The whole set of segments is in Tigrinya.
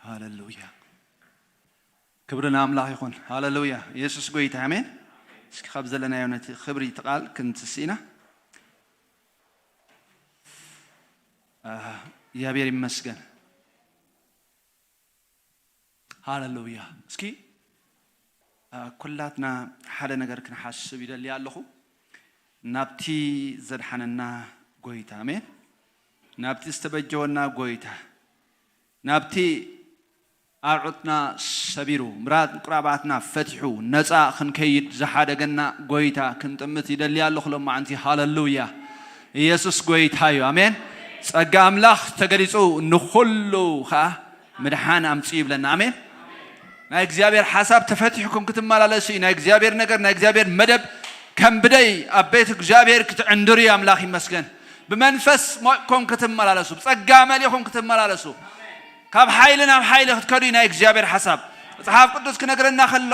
ሃሌሉያ። ክብሪ ንኣምላኽ ይኹን። ሃሌሉያ። ኢየሱስ ጎይታ፣ ኣሜን። እስኪ ካብ ዘለናዮ ነቲ ክብሪ እቲ ቃል ክንትስእ ኢና። ኣህ፣ እግዚኣብሔር ይመስገን። ሃሌሉያ። እስኪ፣ ኣ፣ ኩላትና ሓደ ነገር ክንሓስብ ይደሊ ኣለኹ። ናብቲ ዘድሓነና ጎይታ፣ ኣሜን። ናብቲ ዝተበጀወና ጎይታ፣ ናብቲ ኣርዑትና ሰቢሩ፣ ምራን ቁራባትና ፈቲሑ፣ ነፃ ክንከይድ ዝሓደገና ጎይታ ክንጥምት ይደሊ ኣለኹ ሎማዓንቲ። ሃሌሉያ። ኢየሱስ ጎይታ እዩ። ኣሜን። ጸጋ ኣምላኽ ተገሊጹ ንኹሉ ኸኣ ምድሓን ኣምጽኡ ይብለና። ኣሜን። ናይ እግዚኣብሔር ሓሳብ ተፈቲሕኩም ክትመላለሱ እዩ። ናይ እግዚኣብሔር ነገር፣ ናይ እግዚኣብሔር መደብ ከም ብደይ ኣብ ቤት እግዚኣብሔር ክትዕንድሩ እዩ። ኣምላኽ ይመስገን። ብመንፈስ ሞእኩም ክትመላለሱ፣ ብጸጋ መሊኹም ክትመላለሱ፣ ካብ ሓይሊ ናብ ሓይሊ ክትከዱ እዩ ናይ እግዚኣብሔር ሓሳብ። መጽሓፍ ቅዱስ ክነግረና ከሎ፣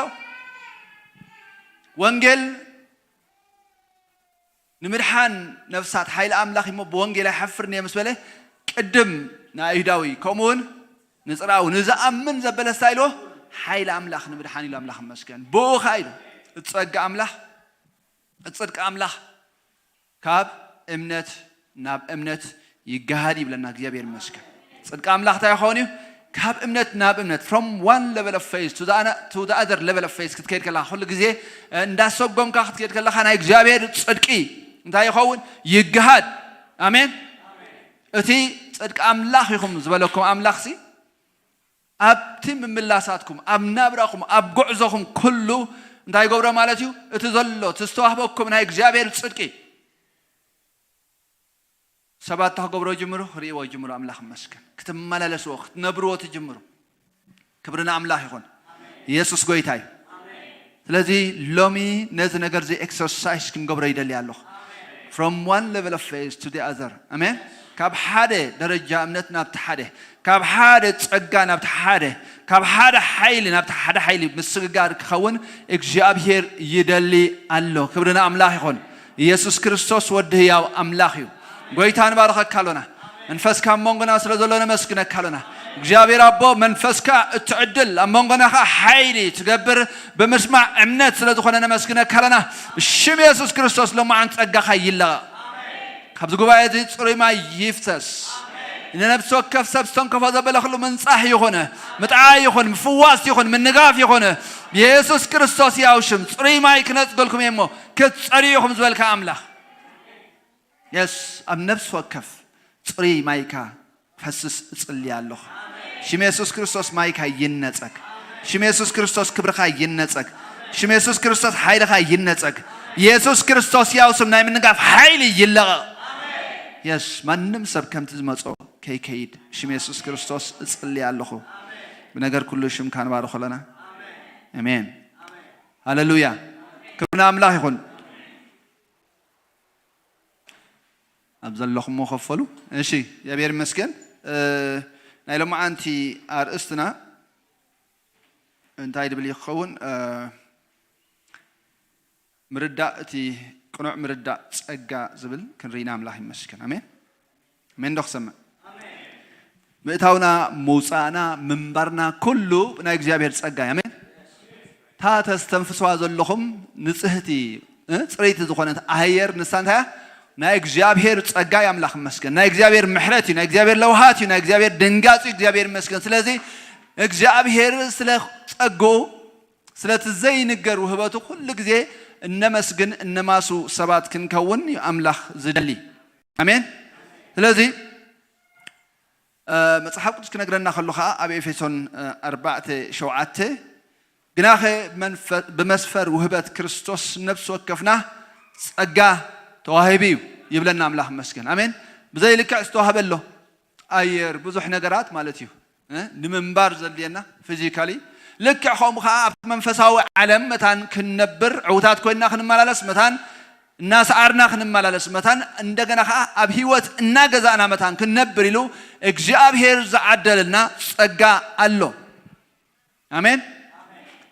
ወንጌል ንምድሓን ነፍሳት ሓይሊ ኣምላኽ እሞ ብወንጌል ኣይሓፍርን እየ ምስ በለ፣ ቅድም ንኣይሁዳዊ ከምኡ እውን ንጽርኣዊ ንዝኣምን ዘበለ እንታይ ኢልዎ? ሓይሊ ኣምላኽ ንምድሓን ኢሉ ኣምላኽ ይመስገን። ብኡ ኸኣ ኢሉ እቲ ጸጋ ኣምላኽ፣ እቲ ጽድቂ ኣምላኽ ካብ እምነት ናብ እምነት ይገሃድ ይብለና እግዚኣብሔር ይመስገን። ጽድቂ ኣምላኽ እንታይ ይኸውን እዩ? ካብ እምነት ናብ እምነት፣ from one level of faith to the, ano- to the other level of faith ክትከይድ ከለኻ፣ ኩሉ ግዜ፣ እ፣ እንዳሰጎምካ ክትከይድ ከለኻ ናይ እግዚኣብሔር ጽድቂ እንታይ ይኸውን? ይገሃድ። ኣሜን። እቲ ጽድቂ ኣምላኽ ኢኹም ዝበለኩም ኣምላኽሲ ኣብቲ ምምላሳትኩም፣ ኣብ ናብራኹም፣ ኣብ ጉዕዞኹም ኩሉ እንታይ ይገብሮ ማለት እዩ? እቲ ዘሎ፣ እቲ ዝተዋህበኩም ናይ እግዚኣብሔር ጽድቂ ሰባት እንታይ ክገብሮ ይጅምሩ? ክርእይዎ ይጅምሩ። ኣምላኽ ይመስገን። ክትመላለስዎ፣ ክትነብርዎ ትጅምሩ። ክብሪ ንኣምላኽ ይኹን። ኢየሱስ ጎይታ እዩ። ስለዚ ሎሚ ነዚ ነገር እዚ ኤክሰርሳይዝ ክንገብሮ ይደሊ ኣለኹ። From one level of faith to the other. ኣሜን። ካብ ሓደ ደረጃ እምነት ናብቲ ሓደ፣ ካብ ሓደ ጸጋ ናብቲ ሓደ፣ ካብ ሓደ ሓይሊ ናብቲ ሓደ ሓይሊ ምስግጋር ክኸውን እግዚኣብሔር ይደሊ ኣሎ። ክብሪ ንኣምላኽ ይኹን። ኢየሱስ ክርስቶስ ወዲ ህያው ኣምላኽ እዩ። ጎይታ ንባርኸካ ኣሎና። መንፈስካ ኣብ መንጎና ስለ ዘሎ ነመስግነካ ኣሎና። እግዚኣብሔር ኣቦ መንፈስካ እትዕድል ኣብ መንጎና ኸዓ ሓይሊ ትገብር ብምስማዕ እምነት ስለ ዝኾነ ነመስግነካ ኣሎና። ብሽም ኢየሱስ ክርስቶስ ሎማዓንቲ ጸጋኻ ይለቐቕ። ካብዚ ጉባኤ እዚ ጽሩይ ማይ ይፍሰስ። ንነፍሲ ወከፍ ሰብ ዝተንከፎ ዘበለ ኩሉ ምንጻህ ይኹን፣ ምጥዓይ ይኹን፣ ምፍዋስ ይኹን፣ ምንጋፍ ይኹን። ብኢየሱስ ክርስቶስ ያው ሽም ጽሩይ ማይ ክነጽገልኩም እየ እሞ ክትጸርዩ ኢኹም ዝበልካ ኣምላኽ። የስ፣ ኣብ ነፍሲ ወከፍ ጽሩይ ማይካ ፈስስ እጽሊ ኣለኹ። ሽም የሱስ ክርስቶስ ማይካ ይነጸግ። ሽም የሱስ ክርስቶስ ክብርኻ ይነጸግ። ሽም የሱስ ክርስቶስ ሓይልኻ ይነጸግ። የሱስ ክርስቶስ ያው ስም ናይ ምንጋፍ ሓይሊ ይለቐቕ። የስ፣ ማንም ሰብ ከምቲ ዝመጾ ከይከይድ ሽም የሱስ ክርስቶስ እጽሊ ኣለኹ። ብነገር ኩሉ ሽምካ ንባርኾ ኣለና። ኣሜን። ሃሌሉያ። ክብሪ ንኣምላኽ ይኹን። ኣብ ዘለኹሞ ከፈሉ። እሺ፣ እግዚኣብሔር ይመስገን። እ፣ ናይ ሎማዓንቲ ኣርእስትና እንታይ ድብል ይኸውን? እ፣ ምርዳእ፣ እቲ ቅኑዕ ምርዳእ ጸጋ ዝብል ክንርኢና ኣምላኽ ይመስገን። ኣሜን። ኣሜን ዶ ክሰምዕ? ምእታውና፣ ምውጻእና፣ ምንባርና ኩሉ ናይ እግዚኣብሔር ጸጋ እዩ። ኣሜን። እታ ተስተንፍስዋ ዘለኹም ንጽህቲ፣ እ፣ ጽረይቲ ዝኾነት ኣየር ንሳ እንታይ እያ? ናይ እግዚኣብሔር ጸጋ እዩ። ኣምላኽ ይመስገን። ናይ እግዚኣብሔር ምሕረት እዩ። ናይ እግዚኣብሔር ለውሃት እዩ። ናይ እግዚኣብሔር ድንጋጽ እዩ። እግዚኣብሔር ይመስገን። ስለዚ እግዚኣብሔር ስለ ጸግኡ፣ ስለቲ ዘይንገር ውህበቱ ኩሉ ግዜ እነመስግን፣ እነማሱ ሰባት ክንከውን እዩ ኣምላኽ ዝደሊ። ኣሜን። ስለዚ፣ እ፣ መጽሓፍ ቅዱስ ክነግረና ከሎ ኸዓ ኣብ ኤፌሶን፣ እ፣ ኣርባዕተ ሸውዓተ፣ "ግናኸ መንፈ-፣ ብመስፈር ውህበት ክርስቶስ ነፍሲ ወከፍና ጸጋ ተዋሂቡ እዩ" ይብለና ኣምላኽ ይመስገን። ኣሜን። ብዘይ ልክዕ ዝተዋህበ ኣሎ፣ ኣየር፣ ብዙሕ ነገራት ማለት እዩ። እ፣ ንምንባር ዘድልየና ፊዚካሊ፣ ልክዕ ከምኡ ኸዓ ኣብቲ መንፈሳዊ ዓለም መታን ክንነብር፣ ዕዉታት ኮይንና ክንመላለስ መታን፣ እናሰዓርና ክንመላለስ መታን፣ እንደገና ኸዓ ኣብ ህይወት እናገዛእና መታን ክንነብር ኢሉ እግዚኣብሔር ዝዓደለልና ጸጋ ኣሎ። ኣሜን።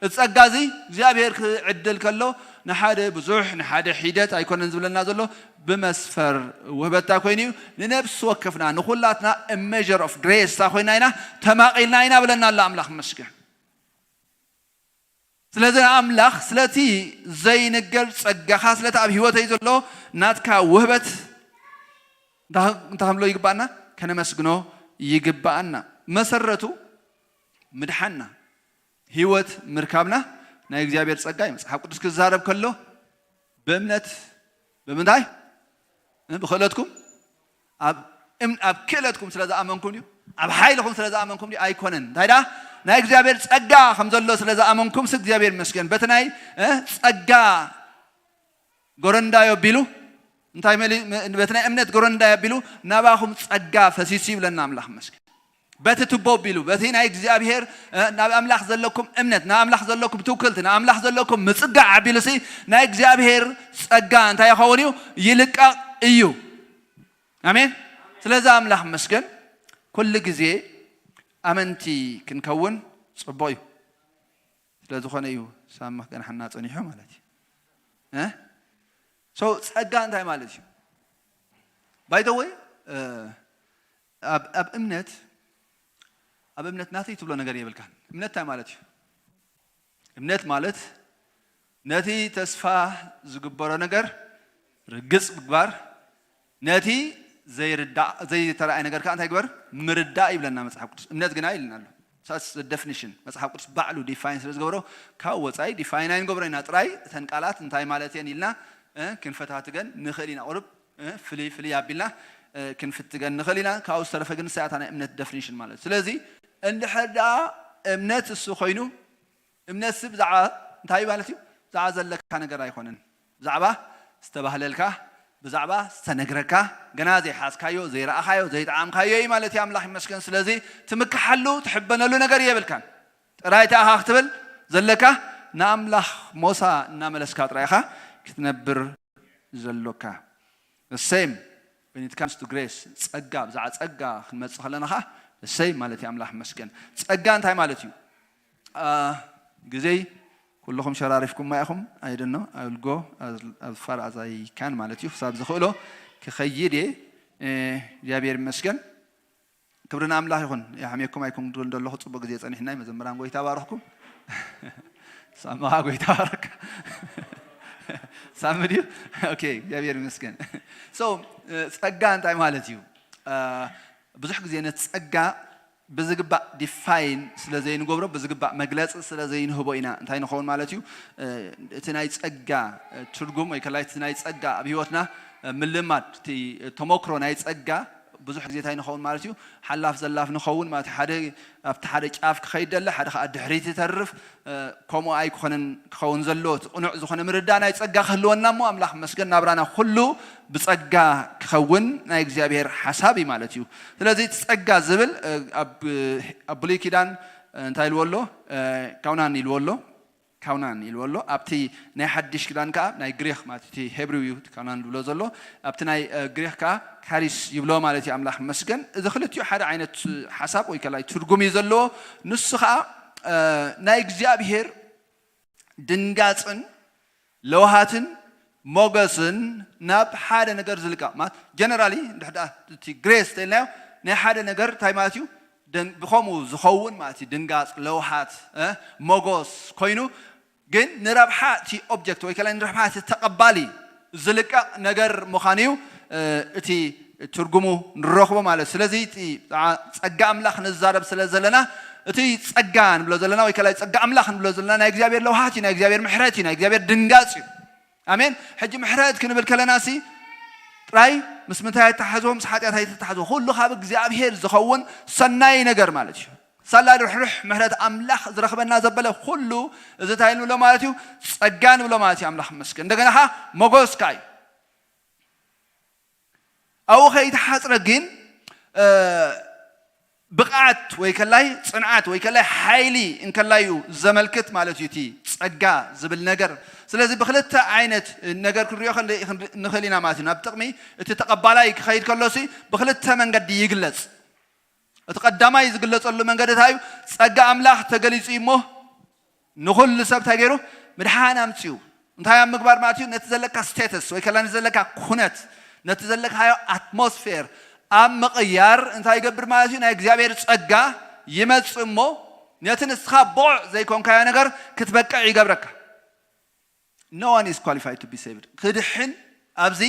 እቲ ጸጋ እዚ እግዚኣብሔር ክዕድል ከሎ ንሓደ ብዙሕ፣ ንሓደ ሒደት ኣይኮነን ዝብለና ዘሎ፣ ብመስፈር ውህበታ ኮይኑ እዩ። ንነፍሲ ወከፍና ንኹላትና measure of grace ኮይና ኢና፣ ተማቒልና ኢና ብለና ኣሎ ኣምላኽ መስገን። ስለዚ ኣምላኽ ስለቲ ዘይንገር ጸጋኻ፣ ስለቲ ኣብ ህይወተይ ዘሎ ናትካ ውህበት እንታይ እንታይ ክንብሎ ይግባና? ከነመስግኖ ይግባኣና። መሰረቱ ምድሓንና፣ ህይወት ምርካብና ናይ እግዚኣብሔር ጸጋ እዩ። መጽሓፍ ቅዱስ ክዛረብ ከሎ ብእምነት ብምንታይ? ብክእለትኩም ኣብ እም- ኣብ ክእለትኩም ስለ ዝኣመንኩም እዩ፣ ኣብ ሓይልኹም ስለ ዝኣመንኩም እዩ ኣይኮነን። እንታይ ደኣ ናይ እግዚኣብሔር ጸጋ ከም ዘሎ ስለ ዝኣመንኩም ስ እግዚኣብሔር ይመስገን። በቲ ናይ እ፣ ጸጋ ጎረንዳዮ ቢሉ እንታይ መሊ በቲ ናይ እምነት ጎረንዳዮ ቢሉ ናባኹም ጸጋ ፈሲሱ ይብለና ኣምላኽ መስገን። በቲ ትቦ ቢሉ በቲ ናይ እግዚኣብሔር እ፣ ናብ ኣምላኽ ዘለኩም እምነት፣ ናብ ኣምላኽ ዘለኩም ትውክልቲ፣ ናብ ኣምላኽ ዘለኩም ምጽጋዕ ኣቢሉ ሲ ናይ እግዚኣብሔር ጸጋ እንታይ ይኸውን እዩ? ይልቀቕ እዩ። ኣሜን። ስለዚ ኣምላኽ መስገን ኩሉ ግዜ ኣመንቲ ክንከውን ጽቡቕ እዩ። ስለ ዝኾነ እዩ ሳሚ ክገንሓና ጸኒሑ ማለት እዩ። እ? So ጸጋ እንታይ ማለት እዩ? By the way ኣብ ኣብ እምነት ኣብ እምነት ናተይ ትብሎ ነገር የብልካን። እምነት እንታይ ማለት እዩ? እምነት ማለት ነቲ ተስፋ ዝግበሮ ነገር ርግጽ ምግባር፣ ነቲ ዘይርዳእ ዘይተረኣየ ነገር ከዓ እንታይ ግበር? ምርዳእ ይብለና መጽሓፍ ቅዱስ። እምነት ግና ይልና ኣሎ። ሳስ ደፊኒሽን መጽሓፍ ቅዱስ ባዕሉ ዲፋይን ስለ ዝገበሮ ካብ ወጻኢ ዲፋይን ኣይንገብሮ ኢና። ጥራይ እተን ቃላት እንታይ ማለት እየን ኢልና እ፣ ክንፈታትገን ንኽእል ኢና። ቁርብ እ፣ ፍልይ ፍልይ ኣቢልና እ፣ ክንፍትገን ንኽእል ኢና። ካብኡ ዝተረፈ ግን ንሳያታ ናይ እምነት ደፊኒሽን ማለት እዩ። ስለዚ እንድሕር ደኣ እምነት እሱ ኮይኑ እምነትሲ ብዛዕባ እንታይ ማለት እዩ? ብዛዕባ ዘለካ ነገር ኣይኮነን። ብዛዕባ ዝተባህለልካ፣ ብዛዕባ ዝተነግረካ፣ ገና ዘይሓዝካዮ፣ ዘይረኣኻዮ፣ ዘይጠዓምካዮ እዩ ማለት እዩ። ኣምላኽ ይመስገን። ስለዚ ትምክሓሉ፣ ትሕበነሉ ነገር የብልካን። ጥራይ እንታይ ኢኻ ክትብል ዘለካ? ንኣምላኽ ሞሳ እናመለስካ ጥራይ ኢኻ ክትነብር ዘሎካ። The same when it comes to grace፣ ጸጋ፣ ብዛዕባ ጸጋ ክንመጽእ ከለና ኸኣ the same ማለት እዩ። ኣምላኽ ይመስገን። ጸጋ እንታይ ማለት እዩ? አ፣ ግዜይ ኩልኹም ሸራሪፍኩማ ኢኹም። I don't know, I will go as, as far as I can ማለት እዩ። ክሳብ ዝኽእሎ ክኸይድ እየ። እ፣ እግዚኣብሔር ይመስገን። ክብሪ ንኣምላኽ ይኹን። የሓምየኩም ኣይኩን ክብል ዘለኹ፣ ጽቡቕ ግዜ ጸኒሕና እዩ። መዘምራን ጎይታ ባርኽኩም። ሳምኻ ጎይታ ባርክ። ሳሚ ድዩ? ኦኬ፣ እግዚኣብሔር ይመስገን። So እ፣ ጸጋ እንታይ ማለት እዩ? እ፣ ብዙሕ ግዜ ነቲ ጸጋ ብዝግባእ ዲፋይን ስለ ዘይንገብሮ፣ ብዝግባእ መግለጺ ስለ ዘይንህቦ ኢና እንታይ ንኸውን ማለት እዩ? እ፣ እቲ ናይ ጸጋ እ፣ ትርጉም ወይ ከላይ እቲ ናይ ጸጋ ኣብ ህይወትና እ፣ ምልማድ፣ እቲ ተመክሮ ናይ ጸጋ ብዙሕ ግዜ እንታይ ንኸውን ማለት እዩ? ሓላፍ ዘላፍ ንኸውን ማለት እዩ። ሓደ ኣብቲ ሓደ ጫፍ ክኸይድ ደለ፣ ሓደ ከዓ ድሕሪት ይተርፍ። እ፣ ከምኡ ኣይኮነን ክኸውን ዘለዎ። እቲ ቅኑዕ ዝኾነ ምርዳእ ናይ ጸጋ ክህልወና እሞ ኣምላኽ መስገን ናብራና ኩሉ ብጸጋ ክኸውን ናይ እግዚኣብሔር ሓሳብ እዩ ማለት እዩ። ስለዚ እቲ ጸጋ ዝብል እ፣ ኣብ ኣብ ብሉይ ኪዳን እ፣ እንታይ ኢልዎ ኣሎ? እ፣ ካውናን ኢልዎ ኣሎ። ካውናን ኢልዎ ኣሎ። ኣብቲ ናይ ሓድሽ ኪዳን ከኣ ናይ ግሪኽ ማለት እቲ ሄብሪው እዩ እቲ ካውናን ዝብሎ ዘሎ። ኣብቲ ናይ እ፣ ግሪኽ ከኣ ካሪስ ይብሎ ማለት እዩ። ኣምላኽ መስገን። እዚ ክልቲኡ ሓደ ዓይነት ሓሳብ ወይ ከላይ ትርጉም እዩ ዘለዎ። ንሱ ከኣ እ፣ ናይ እግዚኣብሔር ድንጋጽን ለውሃትን ሞገስን ናብ ሓደ ነገር ዝልቀቕ ማለት ጀነራሊ እንድሕዳ እቲ ግሬስ ተልናዮ ናይ ሓደ ነገር እንታይ ማለት እዩ? ደን- ብኸምኡ ዝኸውን ማለት እዩ። ድንጋጽ ለውሃት እ፣ ሞጎስ ኮይኑ ግን ንረብሓ እቲ ኦብጀክት ወይ ከላይ ንረብሓ እቲ ተቐባሊ ዝልቀቕ ነገር ምዃኑ እዩ እ፣ እቲ ትርጉሙ ንረኽቦ ማለት እዩ። ስለዚ እቲ ጸጋ ኣምላኽ ንዛረብ ስለ ዘለና እቲ ጸጋ ንብሎ ዘለና ወይ ከላይ ጸጋ ኣምላኽ ንብሎ ዘለና ናይ እግዚኣብሔር ለውሃት እዩ፣ ናይ እግዚኣብሔር ምሕረት እዩ፣ ናይ እግዚኣብሔር ድንጋጽ እዩ። ኣሜን። ሕጂ ምሕረት ክንብል ከለና ሲ ጥራይ ምስ ምንታይ ኣይተሓዝዎ? ምስ ሓጢኣት ኣይተተሓዝዎ። ኩሉ ካብ እግዚኣብሔር ዝኸውን ሰናይ ነገር ማለት እዩ። ሳላ ርሕርሕ ምሕረት ኣምላኽ ዝረኽበና ዘበለ ኩሉ እዚ እንታይ ንብሎ ማለት እዩ? ጸጋ ንብሎ ማለት እዩ። ኣምላኽ መስገን። እንደገና ኸዓ ሞጎስካ እዩ። ኣብኡ ከይተሓጽረ ግን እ፣ ብቕዓት ወይ ከላይ ጽንዓት ወይ ከላይ ሓይሊ እንከላይ እዩ ዘመልክት ማለት እዩ። እቲ ጸጋ ዝብል ነገር ስለዚ ብክልተ ዓይነት ነገር ክንሪኦ ከለ- ክንሪ- ንኽእል ኢና ማለት እዩ። ናብ ጥቕሚ እቲ ተቐባላይ ክኸይድ ከሎሲ ብክልተ መንገዲ ይግለጽ። እቲ ቀዳማይ ዝግለጸሉ መንገዲ እንታይ እዩ? ጸጋ ኣምላኽ ተገሊጹ እዩ እሞ ንኹሉ ሰብ እንታይ ገይሩ? ምድሓን ኣምጺኡ። እንታይ ኣብ ምግባር ማለት እዩ? ነቲ ዘለካ ስቴተስ ወይ ከላ ነቲ ዘለካ ኩነት፣ ነቲ ዘለካዮ ኣትሞስፌር ኣብ ምቕያር እንታይ ይገብር ማለት እዩ? ናይ እግዚኣብሔር ጸጋ ይመጽእ እሞ ነቲ ንስኻ ብቑዕ ዘይኮንካዮ ነገር ክትበቅዕ ይገብረካ። No one is qualified to be saved። ክድሕን ኣብዚ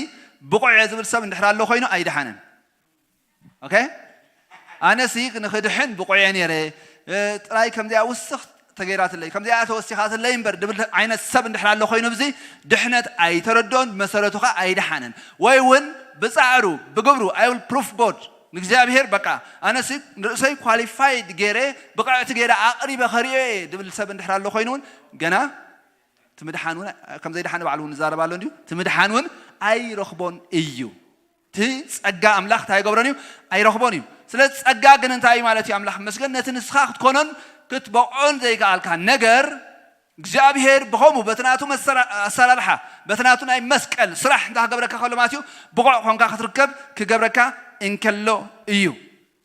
ብቑዕ እየ ዝብል ሰብ እንድሕር ኣሎ ኮይኑ ኣይድሓንን። ኦኬ፣ ኣነሲ ንኽድሕን ብቑዕ እየ ነይረ፣ እ፣ ጥራይ ከምዚኣ ውስኽ ተገይራትለይ፣ ከምዚኣ ተወሲኻትለይ እምበር ድብል ዓይነት ሰብ እንድሕር ኣሎ ኮይኑ ብዚ ድሕነት ኣይተረድኦን፣ ብመሰረቱ ኸዓ ኣይድሓንን። ወይ እውን ብጻዕሩ ብግብሩ፣ I will prove God፣ ንእግዚኣብሔር በቃ ኣነሲ ንርእሰይ ኳሊፋይድ ገይረ፣ ብቕዕቲ ገይረ ኣቕሪበ ከርእዮ እየ ድብል ሰብ እንድሕር ኣሎ ኮይኑ እውን ገና እቲ ምድሓን እውን ከም ዘይድሓነ ባዕሉ እውን ይዛረብ ኣሎ እንድዩ። እቲ ምድሓን እውን ኣይረኽቦን እዩ። እቲ ጸጋ ኣምላኽ እንታይ ኣይገብሮን እዩ? ኣይረኽቦን እዩ። ስለዚ ጸጋ ግን እንታይ እዩ ማለት እዩ? ኣምላኽ ይመስገን ነቲ ንስኻ ክትኮኖን ክትበቕዖን ዘይከኣልካ ነገር እግዚኣብሔር ብኸምኡ በቲ ናቱ መሰራ-፣ ኣሰራርሓ፣ በቲ ናቱ ናይ መስቀል ስራሕ እንታይ ክገብረካ ከሎ ማለት እዩ? ብቑዕ ኮንካ ክትርከብ ክገብረካ እንከሎ እዩ።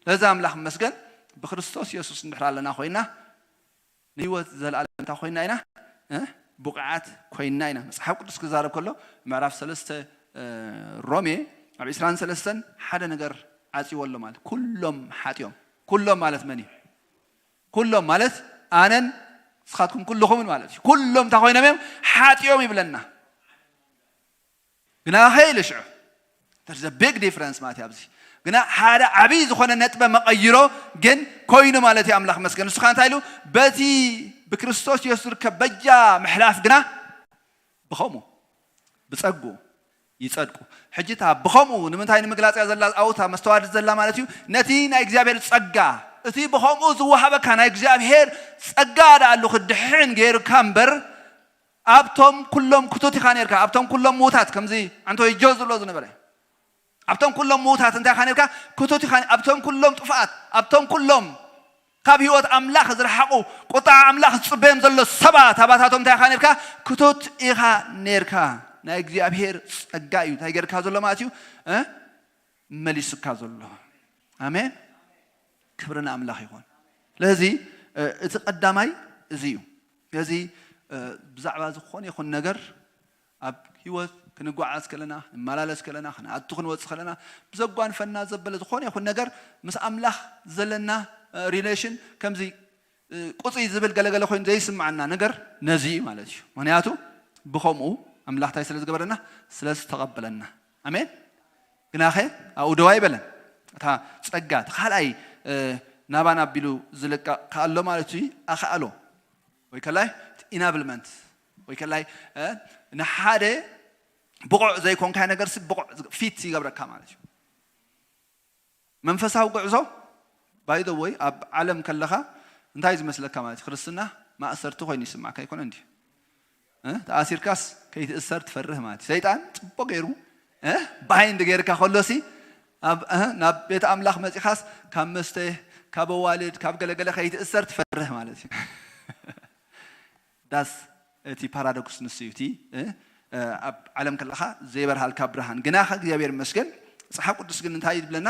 ስለዚ ኣምላኽ ይመስገን ብክርስቶስ የሱስ እንድሕር ኣለና ኮይና ንህይወት ዘለኣለም እንታይ ኮይና ኢና? እ? ብቑዓት ኮይና ኢና። መጽሓፍ ቅዱስ ክዛረብ ከሎ ምዕራፍ ሰለስተ፣ እ፣ ሮሜ ኣብ ዕስራን ሰለስተን ሓደ ነገር ዓጽይዎ ኣሎ ማለት ኩሎም ሓጢኦም። ኩሎም ማለት መን እዩ? ኩሎም ማለት ኣነን ንስኻትኩም ኩልኹምን ማለት እዩ። ኩሎም እንታይ ኮይኖም እዮም? ሓጢኦም ይብለና። ግና ኸ ኢሉ ሽዑ there's a big difference ማለት እዩ ኣብዚ። ግና ሓደ ዓብዪ ዝኾነ ነጥበ መቐይሮ ግን ኮይኑ ማለት እዩ። ኣምላኽ መስገን ንሱ ኸዓ እንታይ ኢሉ? በቲ ብክርስቶስ የሱስ ዝርከብ በጃ ምሕላፍ ግና ብኸምኡ ብጸግኡ ይጸድቁ። ሕጂ እታ ብኸምኡ ንምንታይ ንምግላጽ እያ ዘላ? ኣብታ መስተዋድድ ዘላ ማለት እዩ። ነቲ ናይ እግዚኣብሔር ጸጋ፣ እቲ ብኸምኡ ዝወሃበካ ናይ እግዚኣብሔር ጸጋ ደኣ ኣሉ ክድሕን ገይሩካ እምበር ኣብቶም ኩሎም ክቱት ኢኻ ነርካ። ኣብቶም ኩሎም ምዉታት ከምዚ ኣንቶይ ጆ ዝብሎ ዝነበረ ኣብቶም ኩሎም ምዉታት እንታይ ኢኻ ነርካ? ክቱት ኢኻ። ኣብቶም ኩሎም ጥፍኣት፣ ኣብቶም ኩሎም ካብ ህይወት ኣምላኽ ዝረሓቑ፣ ቁጣ ኣምላኽ ዝጽበዮም ዘሎ ሰባት ኣባታቶም እንታይ ኢኻ ነርካ? ክቱት ኢኻ ነርካ። ናይ እግዚኣብሔር ጸጋ እዩ እንታይ ገርካ ዘሎ ማለት እዩ? እ? መሊሱካ ዘሎ። ኣሜን። ክብሪ ንኣምላኽ ይኹን። ስለዚ፣ እ፣ እቲ ቀዳማይ እዚ እዩ። ስለዚ፣ እ፣ ብዛዕባ ዝኾነ ይኹን ነገር ኣብ ህይወት ክንጓዓዝ ከለና፣ ክንመላለስ ከለና፣ ክንኣቱ ክንወጽእ ከለና፣ ብዘጓንፈና ዘበለ ዝኾነ ይኹን ነገር ምስ ኣምላኽ ዘለና፣ እ፣ ሪሌሽን ከምዚ፣ እ፣ ቁጽይ ዝብል ገለገለ ኮይኑ ዘይስምዓና ነገር ነዚ እዩ ማለት እዩ። ምኽንያቱ ብኸምኡ ኣምላኽ እንታይ ስለ ዝገበረና? ስለ ዝተቐበለና። ኣሜን። ግናኸ ኣብኡ ደው ኣይበለን። እታ ጸጋ፣ እቲ ካልኣይ፣ እ፣ ናባና ኣቢሉ ዝልቀቕ ከኣሎ ማለት እዩ፣ ኣኸኣሎ። ወይ ከላይ ኢናብልመንት፣ ወይ ከላይ፣ እ፣ ንሓደ ብቑዕ ዘይኮንካዮ ነገር ሲ ብቑዕ ፊት ይገብረካ ማለት እዩ። መንፈሳዊ ጉዕዞ፣ by the way፣ ኣብ ዓለም ከለኻ እንታይ ዝመስለካ ማለት እዩ? ክርስትና ማእሰርቲ ኮይኑ ይስማዕካ ኣይኮነ እንዲ? እ? ተኣሲርካስ ከይትእሰር ትፈርህ ማለት እዩ። ሰይጣን ጽቡቕ ገይሩ፣ እ? ባይንድ ገይርካ ከሎሲ ኣብ፣ እ? ናብ ቤት ኣምላኽ መጺኻስ ካብ መስተ፣ ካብ ኣዋልድ፣ ካብ ገለገለ ከይትእሰር ትፈርህ ማለት እዩ። ዳስ እቲ ፓራዶክስ ንሱ እዩ። እቲ፣ እ፣ እ፣ ኣብ ዓለም ከለኻ ዘይበርሃልካ ብርሃን። ግናኸ እግዚኣብሔር ይመስገን፣ መጽሓፍ ቅዱስ ግን እንታይ ይብለና?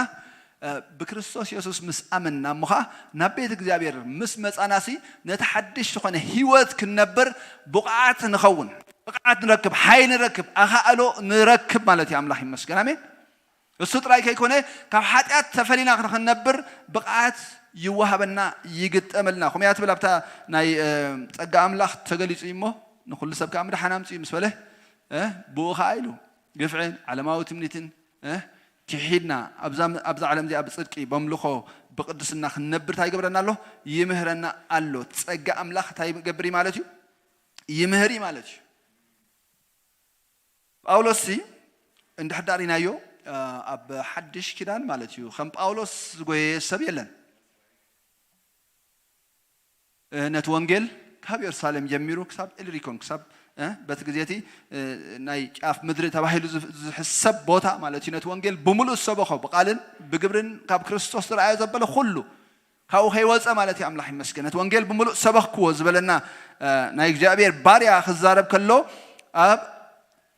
እ፣ ብክርስቶስ የሱስ ምስ ኣመንና እሞ ኸዓ ናብ ቤት እግዚኣብሔር ምስ መጻናሲ ነቲ ሓድሽ ዝኾነ ህይወት ክንነብር ብቕዓት ንኸውን። ብቕዓት ንረክብ፣ ሓይሊ ንረክብ፣ ኣኻእሎ ንረክብ ማለት እዩ። ኣምላኽ ይመስገን። ኣሜን። እሱ ጥራይ ከይኮነ፣ ካብ ሓጢኣት ተፈሊና ንኽንነብር ብቕዓት ይወሃበና፣ ይግጠመልና። ከምኡ እያ ትብል ኣብታ ናይ፣ እ፣ ጸጋ ኣምላኽ ተገሊጹ እዩ እሞ፣ ንኹሉ ሰብ ከኣ ምድሓን ኣምጽኡ ምስ በለ፣ እ፣ ብኡ ኸኣ ኢሉ ግፍዕን ዓለማዊ ትምኒትን፣ እ፣ ክሒድና ኣብዛ፣ ኣብዛ ዓለም እዚኣ ብጽድቂ፣ በምልኾ፣ ብቅድስና ክንነብር እንታይ ይገብረና ኣሎ? ይምህረና ኣሎ። ጸጋ ኣምላኽ እንታይ ይገብር እዩ ማለት እዩ? ይምህር እዩ ማለት እዩ። ጳውሎስሲ እንድሕር ዳኣ ሪናዮ፣ እ፣ ኣብ ሓድሽ ኪዳን ማለት እዩ፣ ከም ጳውሎስ ዝጎየየ ሰብ የለን። እ፣ ነቲ ወንጌል ካብ የሩሳሌም ጀሚሩ ክሳብ ኢልሪኮን፣ ክሳብ፣ እ፣ በቲ ግዜ እቲ፣ እ፣ ናይ ጫፍ ምድሪ ተባሂሉ ዝ-፣ ዝሕሰብ ቦታ ማለት እዩ፣ ነቲ ወንጌል ብምሉእ ዝሰበኾ፣ ብቓልን ብግብርን ካብ ክርስቶስ ዝረኣዮ ዘበለ ኩሉ ካብኡ ከይወጸ ማለት እዩ። ኣምላኽ ይመስገን። ነቲ ወንጌል ብምሉእ ሰበኽክዎ ዝበለና፣ እ፣ ናይ እግዚኣብሔር ባርያ ክዛረብ ከሎ ኣብ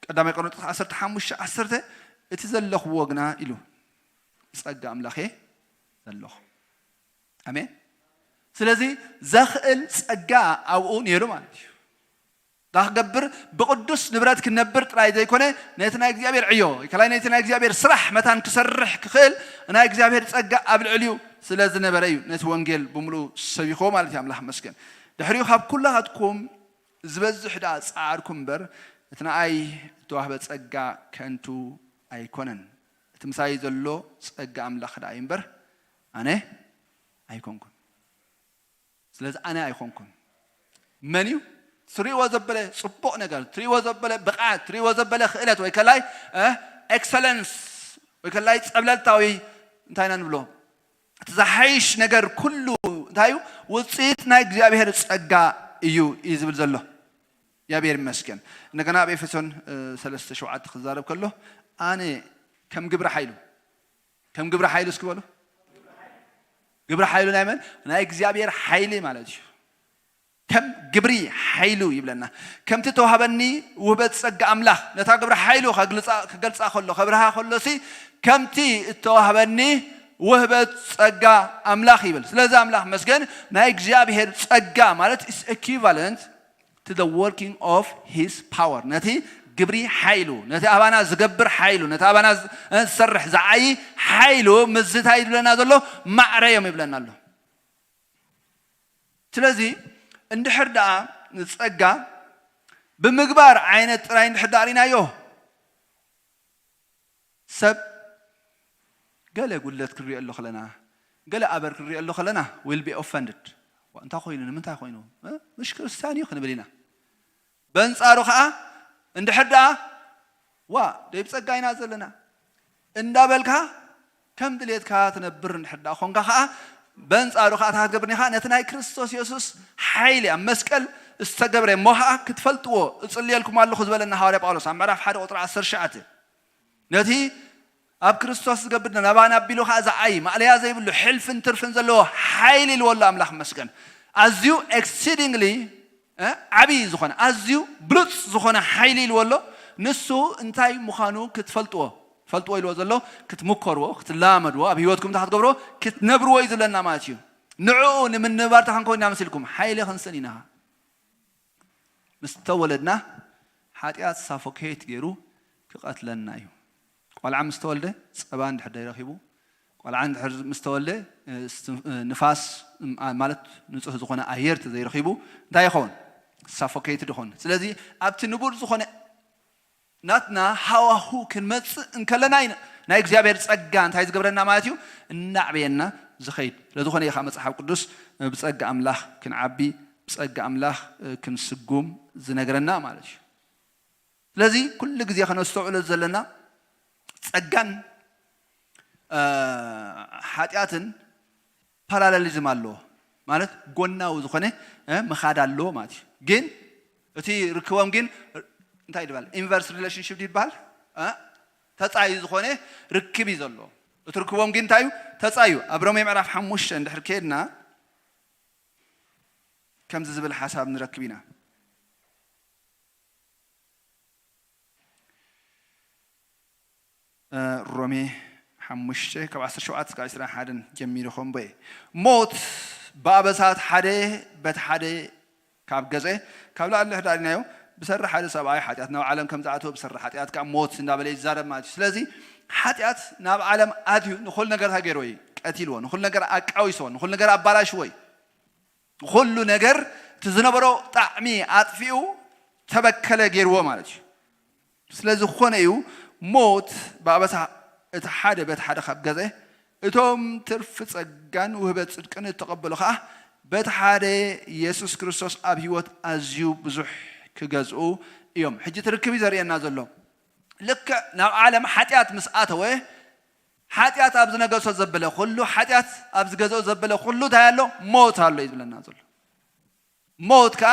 ቀዳማይ ቆሮንቶስ ዓሰርተ ሓሙሽተ ዓሰርተ፣ "እቲ ዘለኽዎ ግና" ኢሉ፣ "ብጸጋ ኣምላኽ እየ ዘለኹ።" ኣሜን። ስለዚ ዘኽእል ጸጋ ኣብኡ ነይሩ ማለት እዩ። እንታይ ክገብር? ብቕዱስ ንብረት ክነብር ጥራይ ዘይኮነ፣ ነቲ ናይ እግዚኣብሔር ዕዮ፣ ከላይ ነቲ ናይ እግዚኣብሔር ስራሕ መታን ክሰርሕ ክኽእል ናይ እግዚኣብሔር ጸጋ ኣብ ልዕሊኡ ስለ ዝነበረ እዩ ነቲ ወንጌል ብምሉኡ ሰቢኽዎ ማለት እዩ። ኣምላኽ መስገን። ድሕሪኡ ካብ ኩላኻትኩም ዝበዝሕ ደኣ ጸዓርኩ እምበር፣ እቲ ንኣይ እተዋህበ ጸጋ ከንቱ ኣይኮነን። እቲ ምሳይ ዘሎ ጸጋ ኣምላኽ ደኣ እዩ እምበር፣ ኣነ ኣይኮንኩን። ስለዚ ኣነ ኣይኮንኩን። መን እዩ? ትሪእዎ ዘበለ ጽቡቕ ነገር፣ ትሪእዎ ዘበለ ብቕዓት፣ ትሪእዎ ዘበለ ክእለት ወይ ከላይ ኤክሰለንስ ወይ ከላይ ጸብለልታዊ እንታይ ኢና ንብሎ? እቲ ዝሓይሽ ነገር ኩሉ እንታይ እዩ? ውጽኢት ናይ እግዚኣብሔር ጸጋ እዩ እዩ ዝብል ዘሎ። እግዚኣብሔር ይመስገን። እንደገና ኣብ ኤፌሶን ሰለስተ ሸውዓተ ክዛረብ ከሎ ኣነ ከም ግብሪ ሓይሉ ከም ግብሪ ሓይሉ እስኪ በሉ። ግብሪ ሓይሉ ናይ መን? ናይ እግዚኣብሔር ሓይሊ ማለት እዩ። ከም ግብሪ ሓይሉ ይብለና። ከምቲ ተዋህበኒ ውህበት ጸጋ ኣምላኽ ነታ ግብሪ ሓይሉ ከግልጻ- ክገልጻ ከሎ ከብርሃ ከሎ ሲ ከምቲ እተዋህበኒ ውህበት ጸጋ ኣምላኽ ይብል። ስለዚ ኣምላኽ መስገን ናይ እግዚኣብሔር ጸጋ ማለት is equivalent to the working of his power ነቲ ግብሪ ሓይሉ ነቲ ኣባና ዝገብር ሓይሉ ነቲ ኣባና ዝሰርሕ ዝዓይ ሓይሉ ምዝታይ ይብለና ዘሎ ማዕረዮም ይብለና ኣሎ። ስለዚ እንድሕር ደኣ ንጸጋ ብምግባር ዓይነት ጥራይ እንድሕር ደኣ ርኢናዮ ሰብ ገለ ጉድለት ክንሪኦ ኣሎ ከለና ገለ ኣበር ክንሪኦ ኣሎ ከለና will be offended። እንታይ ኮይኑ ንምንታይ ኮይኑ ምሽ ክርስትያን እዩ ክንብል ኢና። በንጻሩ ከዓ እንድሕር ደኣ ዋ ደይ ብጸጋ ኢና ዘለና እንዳበልካ ከም ድሌትካ ትነብር እንድሕር ደኣ ኮንካ ከዓ በንጻሩ ከዓ እንታይ ክትገብር ኢኻ? ነቲ ናይ ክርስቶስ የሱስ ሓይሊ ኣብ መስቀል ዝተገብረ እሞ ከዓ ክትፈልጥዎ እጽልየልኩም ኣለኹ ዝበለና ሃዋርያ ጳውሎስ ኣብ ምዕራፍ ሓደ ቁጥሪ ዓሰርተ ትሽዓተ ነቲ ኣብ ክርስቶስ ዝገብር ናባና ኣቢሉ ከዓ ዝዓይ ማእለያ ዘይብሉ ሕልፍን ትርፍን ዘለዎ ሓይሊ ኢልዎ ኣሎ ኣምላኽ መስገን። ኣዝዩ exceedingly ዓብዪ ዝኾነ ኣዝዩ ብሉፅ ዝኾነ ሓይሊ ኢልዎ ኣሎ። ንሱ እንታይ ምዃኑ ክትፈልጥዎ ፈልጥዎ ኢልዎ ዘሎ ክትምከርዎ ክትለማመድዎ ኣብ ህይወትኩም እንታይ ክትገብርዎ ክትነብርዎ እዩ ዝብለና ማለት እዩ። ንዕኡ ንምንባር እንታይ ክንከውን ኢና መሲልኩም ሓይሊ ክንስእን ኢና። ምስ ተወለድና ሓጢኣት ሳፎኬት ገይሩ ክቐትለና እዩ። ቆልዓ ምስ ተወልደ ጸባ እንድሕር ዘይረኺቡ ቆልዓ እንድሕር ምስ ተወልደ ንፋስ ማለት ንጹህ ዝኾነ ኣየር ተዘይረኺቡ እንታይ ይኸውን? ሳፎኬት ድኾን። ስለዚ ኣብቲ ንቡር ዝኾነ ናትና ሃዋሁ ክንመጽእ እንከለና ኢና ናይ እግዚኣብሔር ጸጋ እንታይ ዝገብረና ማለት እዩ? እናዕበየና ዝኸይድ ስለዝኾነ እዩ ከዓ መጽሓፍ ቅዱስ ብጸጋ ኣምላኽ ክንዓቢ ብጸጋ ኣምላኽ ክንስጉም ዝነግረና ማለት እዩ። ስለዚ ኩሉ ግዜ ከነስተውዕሎ ዘለና ጸጋን ሓጢኣትን ፓራላሊዝም ኣለዎ ማለት ጎናዊ ዝኾነ ምኻድ ኣለዎ ማለት እዩ። ግን እቲ ርክቦም ግን እንታይ ይበሃል? ኢንቨርስ ሪሌሽንሽፕ ይበሃል። ተፃዩ ዝኾነ ርክብ እዩ ዘለዎ። እቲ ርክቦም ግን እንታይ እዩ? ተፃዩ ኣብ ሮሜ ምዕራፍ ሓሙሽተ እንድሕር ከድና ከምዚ ዝብል ሓሳብ ንረክብ ኢና። ሮሜ ሓሙሽተ ካብ ዓሰርተ ሸውዓተ ካብ ዕስራን ሓደን ጀሚሩ ከምቦ ሞት ብኣበሳት ሓደ በቲ ሓደ ካብ ገዘ ካብ ላዕሊ ሕዳሪናዮ ብሰሪ ሓደ ሰብኣይ ሓጢኣት ናብ ዓለም ከም ዝኣተወ ብሰሪ ሓጢኣት ካብ ሞት እንዳበለ ይዛረብ ማለት እዩ። ስለዚ ሓጢኣት ናብ ዓለም ኣትዩ ንኹሉ ነገር እንታይ ገይርዎ እዩ? ቀቲልዎ። ንኹሉ ነገር ኣቃዊስዎ። ንኹሉ ነገር ኣባላሽዎ እዩ። ኩሉ ነገር እቲ ዝነበሮ ጣዕሚ ኣጥፊኡ ተበከለ ገይርዎ ማለት እዩ። ስለዝኾነ እዩ ሞት ብኣበሳ እቲ ሓደ በቲ ሓደ ካብ ገዘ እቶም ትርፊ ጸጋን ውህበት ጽድቅን እተቐበሉ ኸዓ በቲ ሓደ የሱስ ክርስቶስ ኣብ ህይወት ኣዝዩ ብዙሕ ክገዝኡ እዮም። ሕጂ ትርክብ እዩ ዘርእየና ዘሎ። ልክዕ ናብ ዓለም ሓጢኣት ምስ ኣተወ ሓጢኣት ኣብ ዝነገሶ ዘበለ ኩሉ ሓጢኣት ኣብ ዝገዝኦ ዘበለ ኩሉ እንታይ ኣሎ? ሞት ኣሎ እዩ ዝብለና ዘሎ። ሞት ከዓ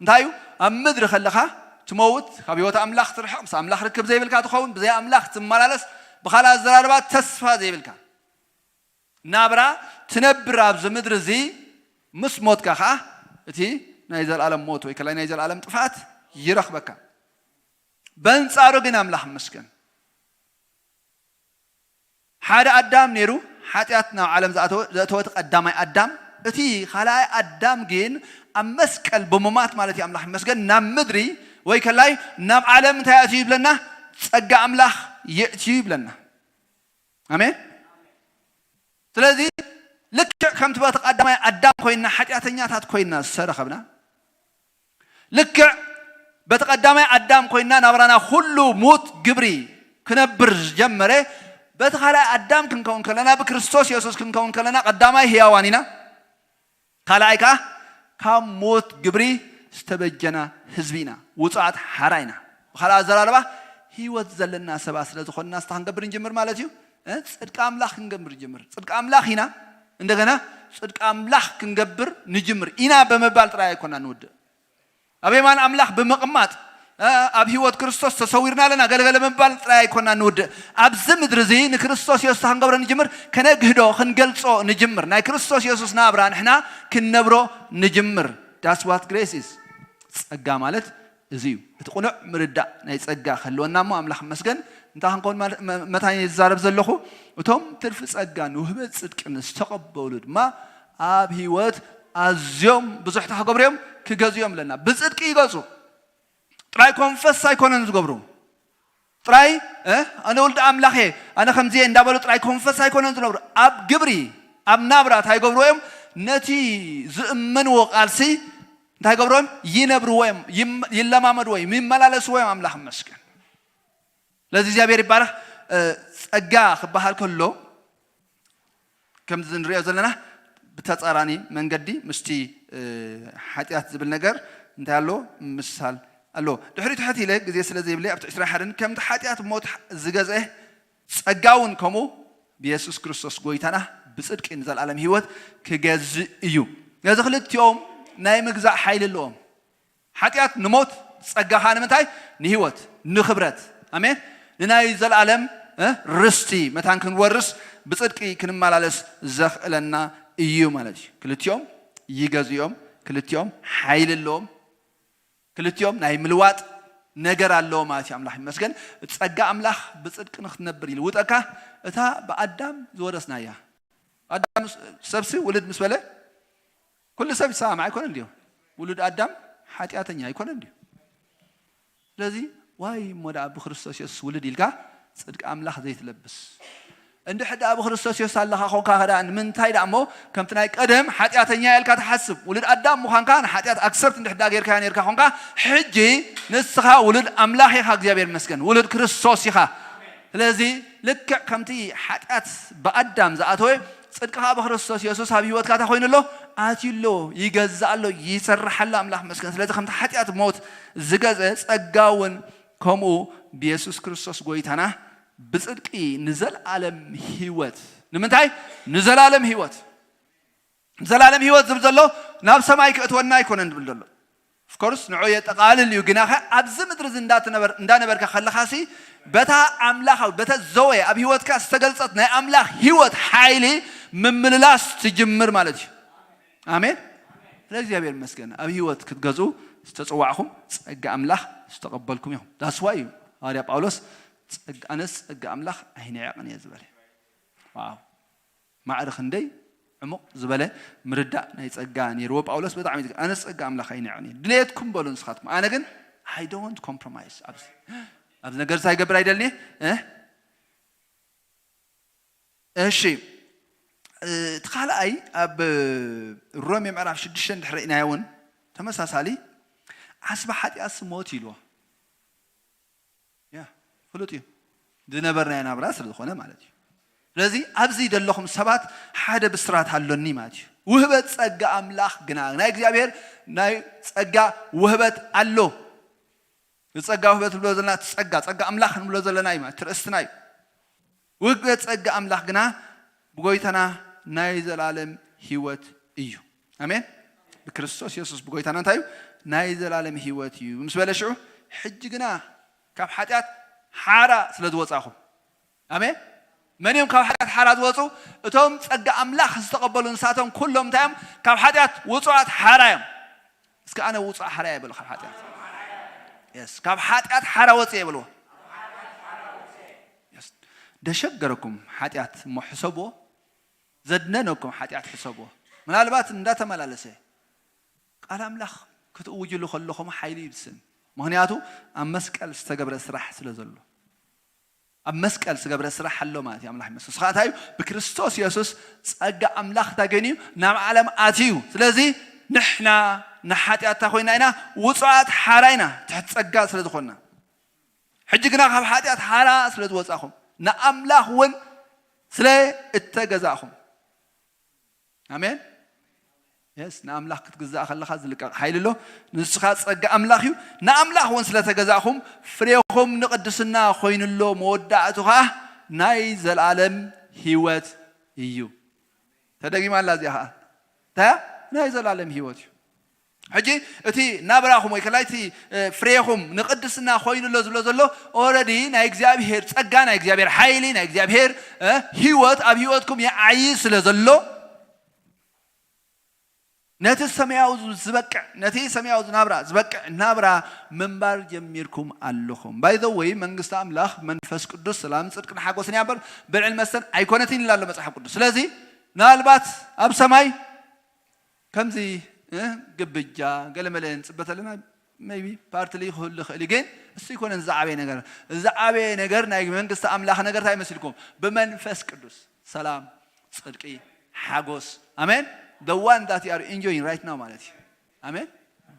እንታይ እዩ? ኣብ ምድሪ ከለኻ ትመውት፣ ካብ ህይወት ኣምላኽ ትርሕቕ፣ ምስ ኣምላኽ ርክብ ዘይብልካ ትኸውን፣ ብዘይ ኣምላኽ ትመላለስ፣ ብኻልእ ኣዘራርባ ተስፋ ዘይብልካ ናብራ ትነብር ኣብዚ ምድሪ እዚ ምስ ሞትካ ከዓ እቲ ናይ ዘለኣለም ሞት ወይ ከላይ ናይ ዘለኣለም ጥፍኣት ይረኽበካ። በንጻሩ ግን ኣምላኽ ይመስገን ሓደ ኣዳም ነይሩ ሓጢኣት ናብ ዓለም ዘእተወ- ዘእተወ እቲ ቀዳማይ ኣዳም። እቲ ካልኣይ ኣዳም ግን ኣብ መስቀል ብምማት ማለት እዩ ኣምላኽ ይመስገን ናብ ምድሪ ወይ ከላይ ናብ ዓለም እንታይ ኣእትዩ ይብለና? ጸጋ ኣምላኽ የእትዩ ይብለና። ኣሜን። ስለዚ ልክዕ ከምቲ በቲ ቀዳማይ ኣዳም ኮይና ሓጢኣተኛታት ኮይና ዝተረኸብና፣ ልክዕ በቲ ቀዳማይ ኣዳም ኮይና ናብራና ኩሉ ሙት ግብሪ ክነብር ዝጀመረ፣ በቲ ካልኣይ ኣዳም ክንከውን ከለና፣ ብክርስቶስ የሱስ ክንከውን ከለና ቀዳማይ ህያዋን ኢና። ካልኣይ ከኣ ካብ ሞት ግብሪ ዝተበጀና ህዝቢ ኢና፣ ውጹዓት ሓራ ኢና። ብኻልእ ኣዘራርባ ህይወት ዘለና ሰባት ስለ ዝኾንና ስታ ክንገብር ንጅምር ማለት እዩ። እ? ጽድቂ ኣምላኽ ክንገብር ንጅምር። ጽድቂ ኣምላኽ ኢና። እንደገና ጽድቂ ኣምላኽ ክንገብር ንጅምር ኢና ብምባል ጥራይ ኣይኮና ንውድእ። ኣብ የማን ኣምላኽ ብምቕማጥ፣ እ፣ ኣብ ህይወት ክርስቶስ ተሰዊርና ኣለና ገለገለ ምባል ጥራይ ኣይኮና ንውድእ። ኣብዚ ምድሪ እዚ ንክርስቶስ የሱስ ክንገብሮ ንጅምር፣ ከነግህዶ፣ ክንገልጾ ንጅምር። ናይ ክርስቶስ የሱስ ናብራ ንሕና ክንነብሮ ንጅምር። That's what grace is። ጸጋ ማለት እዚ እዩ። እቲ ቅኑዕ ምርዳእ ናይ ጸጋ ክህልወና እሞ ኣምላኽ ይመስገን። እንታይ ክንከውን ማለት፣ መ-፣ መታን እየ ዝዛረብ ዘለኹ? እቶም ትርፊ ጸጋን ውህበት ጽድቅን ዝተቐበሉ ድማ ኣብ ህይወት ኣዝዮም ብዙሕ እንታይ ክገብሩ እዮም? ክገዝኡ እዮም ኣለና። ብጽድቂ ይገዙ። ጥራይ ኮንፈስ ኣይኮነን ዝገብሩ። ጥራይ፣ እ፣ ኣነ ወልዲ ኣምላኽ እየ፣ ኣነ ከምዚ እየ እንዳበሉ ጥራይ ኮንፈስ ኣይኮነን ዝነብሩ። ኣብ ግብሪ፣ ኣብ ናብራ እንታይ ይገብሩ እዮም? ነቲ ዝእመንዎ ቃልሲ እንታይ ይገብሩ እዮም? ይነብርዎ እዮም፣ ይም-፣ ይለማመድዎ እዮም፣ ይመላለስዎ እዮም። ኣምላኽ ይመስገን። ስለዚ እግዚኣብሔር ይባረኽ። እ፣ ጸጋ ክበሃል ከሎ ከምዚ ንሪኦ ዘለና ብተጻራኒ መንገዲ ምስቲ፣ እ፣ ሓጢኣት ዝብል ነገር እንታይ ኣሎ? ምምስሳል ኣሎ። ድሕሪኡ ትሕት ኢለ ግዜ ስለ ዘይብለይ ኣብቲ ዕስራን ሓደን ከምቲ ሓጢኣት ሞት ዝገዝአ ጸጋ እውን ከምኡ ብየሱስ ክርስቶስ ጎይታና ብጽድቂ ንዘለኣለም ህይወት ክገዝእ እዩ። ነዚ ክልቲኦም ናይ ምግዛእ ሓይሊ ኣለዎም። ሓጢኣት ንሞት፣ ጸጋ ኸኣ ንምንታይ? ንህይወት፣ ንኽብረት። ኣሜን። ንናይ ዘለኣለም፣ እ፣ ርስቲ መታን ክንወርስ ብጽድቂ ክንመላለስ ዘኽእለና እዩ ማለት እዩ። ክልቲኦም ይገዝኡ እዮም፣ ክልቲኦም ሓይሊ ኣለዎም፣ ክልቲኦም ናይ ምልዋጥ ነገር ኣለዎ ማለት እዩ። ኣምላኽ ይመስገን። ጸጋ ኣምላኽ ብጽድቂ ንኽትነብር ይልውጠካ። እታ ብኣዳም ዝወረስናያ፣ ኣዳም ሰብሲ ውልድ ምስ በለ ኩሉ ሰብ ይሰማማዕ ኣይኮነን ድዩ? ውሉድ ኣዳም ሓጢኣተኛ ኣይኮነን ድዩ? ስለዚ ዋይ እሞ ደኣ ብክርስቶስ የሱስ ውልድ ኢልካ ጽድቂ ኣምላኽ ዘይትለብስ? እንድሕር ደኣ ብክርስቶስ የሱስ ኣለኻ ኾንካ ከ ደኣ ንምንታይ ደኣ እሞ ከምቲ ናይ ቀደም ሓጢኣተኛ ኢልካ ትሓስብ? ውሉድ ኣዳም ምዃንካ ንሓጢኣት ኣክሰፕት እንድሕር ደኣ ጌርካዮ ኔርካ ኾንካ፣ ሕጂ ንስኻ ውሉድ ኣምላኽ ኢኻ። እግዚኣብሔር ይመስገን፣ ውሉድ ክርስቶስ ኢኻ። ስለዚ ልክዕ ከምቲ ሓጢኣት ብኣዳም ዝኣተወ፣ ጽድቂ ኸኣ ብክርስቶስ የሱስ ኣብ ህይወትካ እንታይ ኮይኑ ኣሎ? ኣትዩ ኣሎ፣ ይገዝእ ኣሎ፣ ይሰርሕ ኣሎ። ኣምላኽ ይመስገን። ስለዚ ከምቲ ሓጢኣት ሞት ዝገዝአ፣ ጸጋ እውን ከምኡ ብየሱስ ክርስቶስ ጎይታና ብጽድቂ ንዘለኣለም ህይወት። ንምንታይ? ንዘለኣለም ህይወት። ዘላለም ህይወት ዝብል ዘሎ ናብ ሰማይ ክእትወና ኣይኮነን ዝብል ዘሎ። ኦፍኮርስ ንዑ የጠቓልል እዩ፣ ግናኸ ኣብዚ ምድሪ እዚ እንዳትነበር-፣ እንዳነበርካ ከለኻሲ በታ ኣምላኻዊ፣ በተ ዘወ ኣብ ህይወትካ ዝተገልጸት ናይ ኣምላኽ ህይወት ሓይሊ ምምልላስ ትጅምር ማለት እዩ። ኣሜን። ስለ እግዚኣብሔር ይመስገን። ኣብ ህይወት ክትገዝኡ ዝተጸዋዕኹም፣ ጸጋ ኣምላኽ ዝተቐበልኩም ኢኹም። ዳስዋ እዩ ሃዋርያ ጳውሎስ ጸጋ፣ ኣነስ ጸጋ ኣምላኽ ኣይንዕቕን እየ ዝበለ። ዋው። ማዕረ ክንደይ ዕሙቕ ዝበለ ምርዳእ ናይ ጸጋ ነይርዎ ጳውሎስ። ብጣዕሚ ዝግ-፣ ኣነስ ጸጋ ኣምላኽ ኣይንዕቕን እየ። ድሌትኩም በሉ ንስኻትኩም። ኣነ ግን I don't want compromise። ኣብዚ፣ ኣብዚ ነገር እንታይ ይገብር ኣይደልን እየ። እ? እሺ፣ እቲ ካልኣይ ኣብ ሮሜ ምዕራፍ ሽዱሽተ እንድሕር ርኢናዮ እውን ተመሳሳሊ፣ ዓስቢ ሓጢኣትሲ ሞት ኢልዎ። ያ፣ ፍሉጥ እዩ። ዝነበርናዮ ናብራ ስለ ዝኾነ ማለት እዩ። ስለዚ ኣብዚ ዘለኹም ሰባት ሓደ ብስራት ኣሎኒ ማለት እዩ። ውህበት ጸጋ ኣምላኽ ግና፣ ናይ እግዚኣብሔር ናይ ጸጋ ውህበት ኣሎ። እዚ ጸጋ ውህበት ንብሎ ዘለና፣ እቲ ጸጋ፣ ጸጋ ኣምላኽ ንብሎ ዘለና እዩ ማለት፣ እቲ ርእስትና እዩ። ውህበት ጸጋ ኣምላኽ ግና ብጎይታና ናይ ዘላለም ህይወት እዩ። ኣሜን። ብክርስቶስ የሱስ ብጎይታና እንታይ እዩ? ናይ ዘላለም ህይወት እዩ ምስ በለ ሽዑ፣ ሕጂ ግና ካብ ሓጢኣት ሓራ ስለ ዝወጻኹም። ኣሜን። መን እዮም ካብ ሓጢኣት ሓራ ዝወጹ? እቶም ጸጋ ኣምላኽ ዝተቐበሉ ንሳቶም ኩሎም እንታይ እዮም? ካብ ሓጢኣት ውጹኣት ሓራ እዮም። እስከ ኣነ ውጹእ ሓራ እየ በሉ ካብ ሓጢኣት። የስ፣ ካብ ሓጢኣት ሓራ ወጽእ እየ በልዎ። የስ፣ ደሸገረኩም ሓጢኣት እሞ ሕሰብዎ። ዘድነነኩም ሓጢኣት ሕሰብዎ። ምናልባት እንዳተመላለሰ ቃል ኣምላኽ ክትእውጅሉ ከለኹም ሓይሊ ይብስን። ምኽንያቱ ኣብ መስቀል ዝተገብረ ስራሕ ስለ ዘሎ። ኣብ መስቀል ዝተገብረ ስራሕ ኣሎ ማለት እዩ። ኣምላኽ ይመስገን። ንስኻ እንታይ እዩ? ብክርስቶስ የሱስ ጸጋ ኣምላኽ እንታይ ኮይኑ እዩ? ናብ ዓለም ኣትዩ። ስለዚ ንሕና ንሓጢኣት ኮይና ኢና፣ ውጹዓት ሓራ ኢና፣ ትሕቲ ጸጋ ስለ ዝኾንና። ሕጂ ግና ካብ ሓጢኣት ሓራ ስለ ዝወጻኹም፣ ንኣምላኽ እውን ስለ እተገዛእኹም። ኣሜን። የስ፣ ንኣምላኽ ክትግዛእ ከለኻ ዝልቀቕ ሓይሊ ኣሎ። ንሱ ኸኣ ጸጋ ኣምላኽ እዩ። ንኣምላኽ እውን ስለ ተገዛእኹም፣ ፍሬኹም ንቕድስና ኮይኑሎ፣ መወዳእቱ ኸኣ ናይ ዘላለም ህይወት እዩ። ተደጊማ ኣላ እዚኣ ኸኣ። እንታይ እያ? ናይ ዘላለም ህይወት እዩ። ሕጂ እቲ ናብራኹም ወይ ከላይ እቲ፣ እ፣ ፍሬኹም ንቕድስና ኮይኑሎ ዝብሎ ዘሎ፣ ኦረዲ ናይ እግዚኣብሄር ጸጋ፣ ናይ እግዚኣብሄር ሓይሊ፣ ናይ እግዚኣብሄር፣ እ፣ ህይወት ኣብ ህይወትኩም ይዓዪ ስለ ዘሎ፣ ነቲ ሰማያዊ ዝ-፣ ዝበቅዕ፣ ነቲ ሰማያዊ ናብራ ዝበቅዕ ናብራ ምንባር ጀሚርኩም ኣለኹም። By the way፣ መንግስቲ ኣምላኽ መንፈስ ቅዱስ፣ ሰላም፣ ጽድቅን ሓጎስን እያ እምበር፣ ብልዕን መስተን ኣይኮነትን ኢላ ኣሎ መጽሓፍ ቅዱስ። ስለዚ ምናልባት ኣብ ሰማይ ከምዚ፣ እ፣ ግብጃ ገለመለ ንጽበ ተለና፣ maybe partly ክህሉ ይኽእል እዩ፣ ግን እሱ ኣይኮነን ዝዓበየ ነገር። ዝዓበየ ነገር ናይ መንግስቲ ኣምላኽ ነገር እንታይ ይመስልኩም? ብመንፈስ ቅዱስ ሰላም፣ ጽድቂ፣ ሓጎስ። ኣሜን። The one that you are enjoying right now ማለት እዩ። ኣሜን።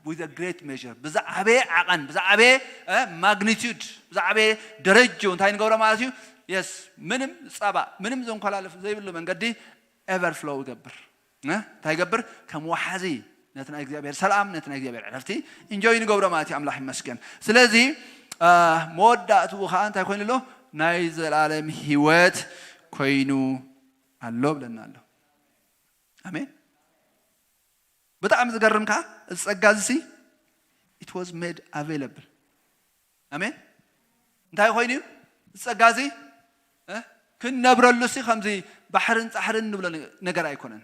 With a great measure፣ ብዝዓበየ ዓቐን፣ ብዝዓበየ፣ እ፣ ማግኒቱድ፣ ብዝዓበየ ደረጃ እንታይ ንገብሮ ማለት እዩ? የስ፣ ምንም ጸባ፣ ምንም ዘንኮላልፍ ዘይብሉ መንገዲ ኤቨርፍሎው ይገብር። እ? እንታይ ይገብር? ከም ወሓዚ ነቲ ናይ እግዚኣብሔር ሰላም፣ ነቲ ናይ እግዚኣብሔር ዕረፍቲ ኢንጆይ ንገብሮ ማለት እዩ። ኣምላኽ ይመስገን። ስለዚ፣ እ፣ መወዳእትኡ ኸኣ እንታይ ኮይኑ ኣሎ? ናይ ዘላለም ህይወት ኮይኑ ኣሎ ብለና ኣሎ። ኣሜን። ብጣዕሚ ዝገርም ከኣ፣ እዚ ጸጋ እዚ ሲ፣ it was made available። ኣሜን። እንታይ ኮይኑ እዩ? እዚ ጸጋ እዚ፣ እ፣ ክንነብረሉ ሲ፣ ከምዚ ባሕርን ጻሕርን ንብሎ ነ-፣ ነገር ኣይኮነን።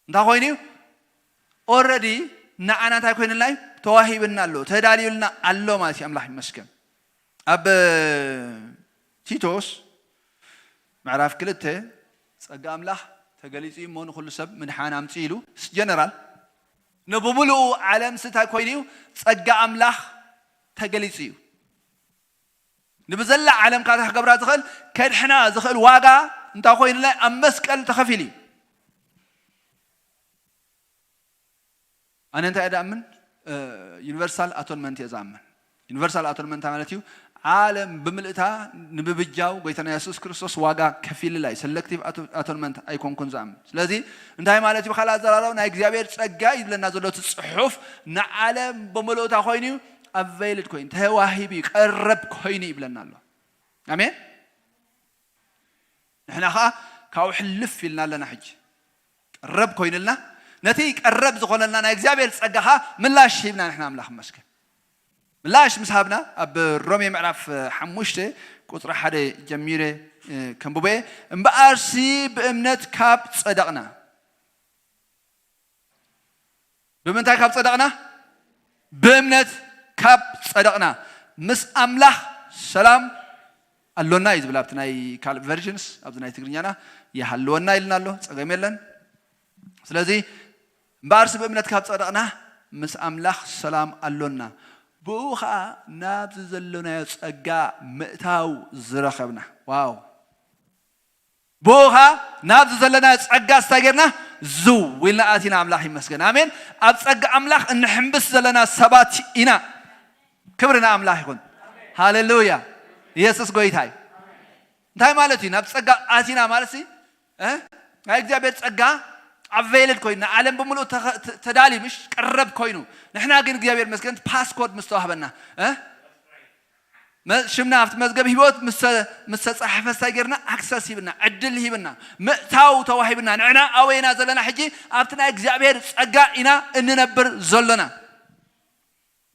እንታይ ኮይኑ እዩ? ኦረዲ ንዓና እንታይ ኮይንልና እዩ? ተዋሂብና ኣሎ፣ ተዳልዩልና ኣሎ ማለት እዩ። ኣምላኽ ይመስገን። ኣብ ቲቶስ ምዕራፍ ክልተ፣ ጸጋ ኣምላኽ ተገሊጹ እዩ እሞ ንኹሉ ሰብ ምድሓን ኣምጽኡ ኢሉ፣ ጀነራል፣ ንብምሉኡ ዓለም ሲ እንታይ ኮይኑ እዩ? ጸጋ ኣምላኽ ተገሊጹ እዩ። ንብዘላ ዓለም ካታ ክገብራ ዝኽእል፣ ከድሕና ዝኽእል ዋጋ እንታይ ኮይኑላ? ኣብ መስቀል ተኸፊሉ እዩ። ኣነ እንታይ እየ ዝኣምን? እ፣ ዩኒቨርሳል ኣቶንመንት እየ ዝኣምን። ዩኒቨርሳል ኣቶንመንት ማለት እዩ፣ ዓለም ብምልእታ ንምብጃው ጎይታና የሱስ ክርስቶስ ዋጋ ከፊልላ እዩ። ሰለክቲቭ ኣቶ-፣ ኣቶንመንት ኣይኮንኩን ዝኣምን። ስለዚ እንታይ ማለት እዩ? ብኻልእ ኣዘራርባ ናይ እግዚኣብሔር ጸጋ እዩ ዝብለና ዘሎ እቲ ጽሑፍ፣ ንዓለም ብምልእታ ኮይኑ እዩ፣ ኣቨይልድ ኮይኑ፣ ተዋሂቡ እዩ፣ ቀረብ ኮይኑ ይብለና ኣሎ። ኣሜን። ንሕና ኸኣ ካብኡ ሕልፍ ኢልና ኣለና። ሕጂ ቀረብ ኮይኑልና፣ ነቲ ቀረብ ዝኾነልና ናይ እግዚኣብሔር ጸጋ ኸኣ ምላሽ ሂብና፣ ንሕና ኣምላኽ ይመስገን። ምላሽ ምስ ሃብና፣ ኣብ ሮሜ ምዕራፍ ሓሙሽተ ቁጽሪ ሓደ ጀሚረ፣ እ፣ ከንብቦ እየ። እምበኣርሲ ብእምነት ካብ ጸደቕና፣ ብምንታይ ካብ ጸደቕና? ብእምነት ካብ ጸደቕና፣ ምስ ኣምላኽ ሰላም ኣሎና እዩ ዝብል ኣብቲ ናይ ካልእ ቨርዥንስ። ኣብዚ ናይ ትግርኛና ይሃልወና ኢልና ኣሎ፣ ጸገም የለን። ስለዚ እምበኣርሲ ብእምነት ካብ ጸደቕና፣ ምስ ኣምላኽ ሰላም ኣሎና፣ ብኡ ኸኣ ናብዚ ዘሎናዮ ጸጋ ምእታው ዝረኸብና። ዋው! ብኡ ኸኣ ናብዚ ዘለና ጸጋ እንታይ ጌርና? ዝው ኢልና ኣቲና። ኣምላኽ ይመስገን። ኣሜን። ኣብ ጸጋ ኣምላኽ እንሕምብስ ዘለና ሰባት ኢና። ክብሪ ንኣምላኽ ይኹን። ሃሌሉያ። ኢየሱስ ጎይታ እዩ። እንታይ ማለት እዩ? ናብ ጸጋ ኣቲና ማለት ሲ፣ እ? ናይ እግዚኣብሔር ጸጋ ኣቬይልድ ኮይኑ፣ ንዓለም ብምሉእ ተኸ-፣ ተ-፣ ተዳልዩ፣ ምሽ ቀረብ ኮይኑ። ንሕና ግን እግዚኣብሔር ይመስገን ፓስኮድ ምስ ተዋህበና፣ እ? መ-፣ ሽምና ኣብቲ መዝገብ ህይወት ምስ ተ-፣ ምስ ተጻሕፈ እንታይ ጌርና? ኣክሰስ ሂብና፣ ዕድል ሂብና፣ ምእታው ተዋሂብና። ንሕና ኣበይ ኢና ዘለና ሕጂ? ኣብቲ ናይ እግዚኣብሔር ጸጋ ኢና እንነብር ዘሎና።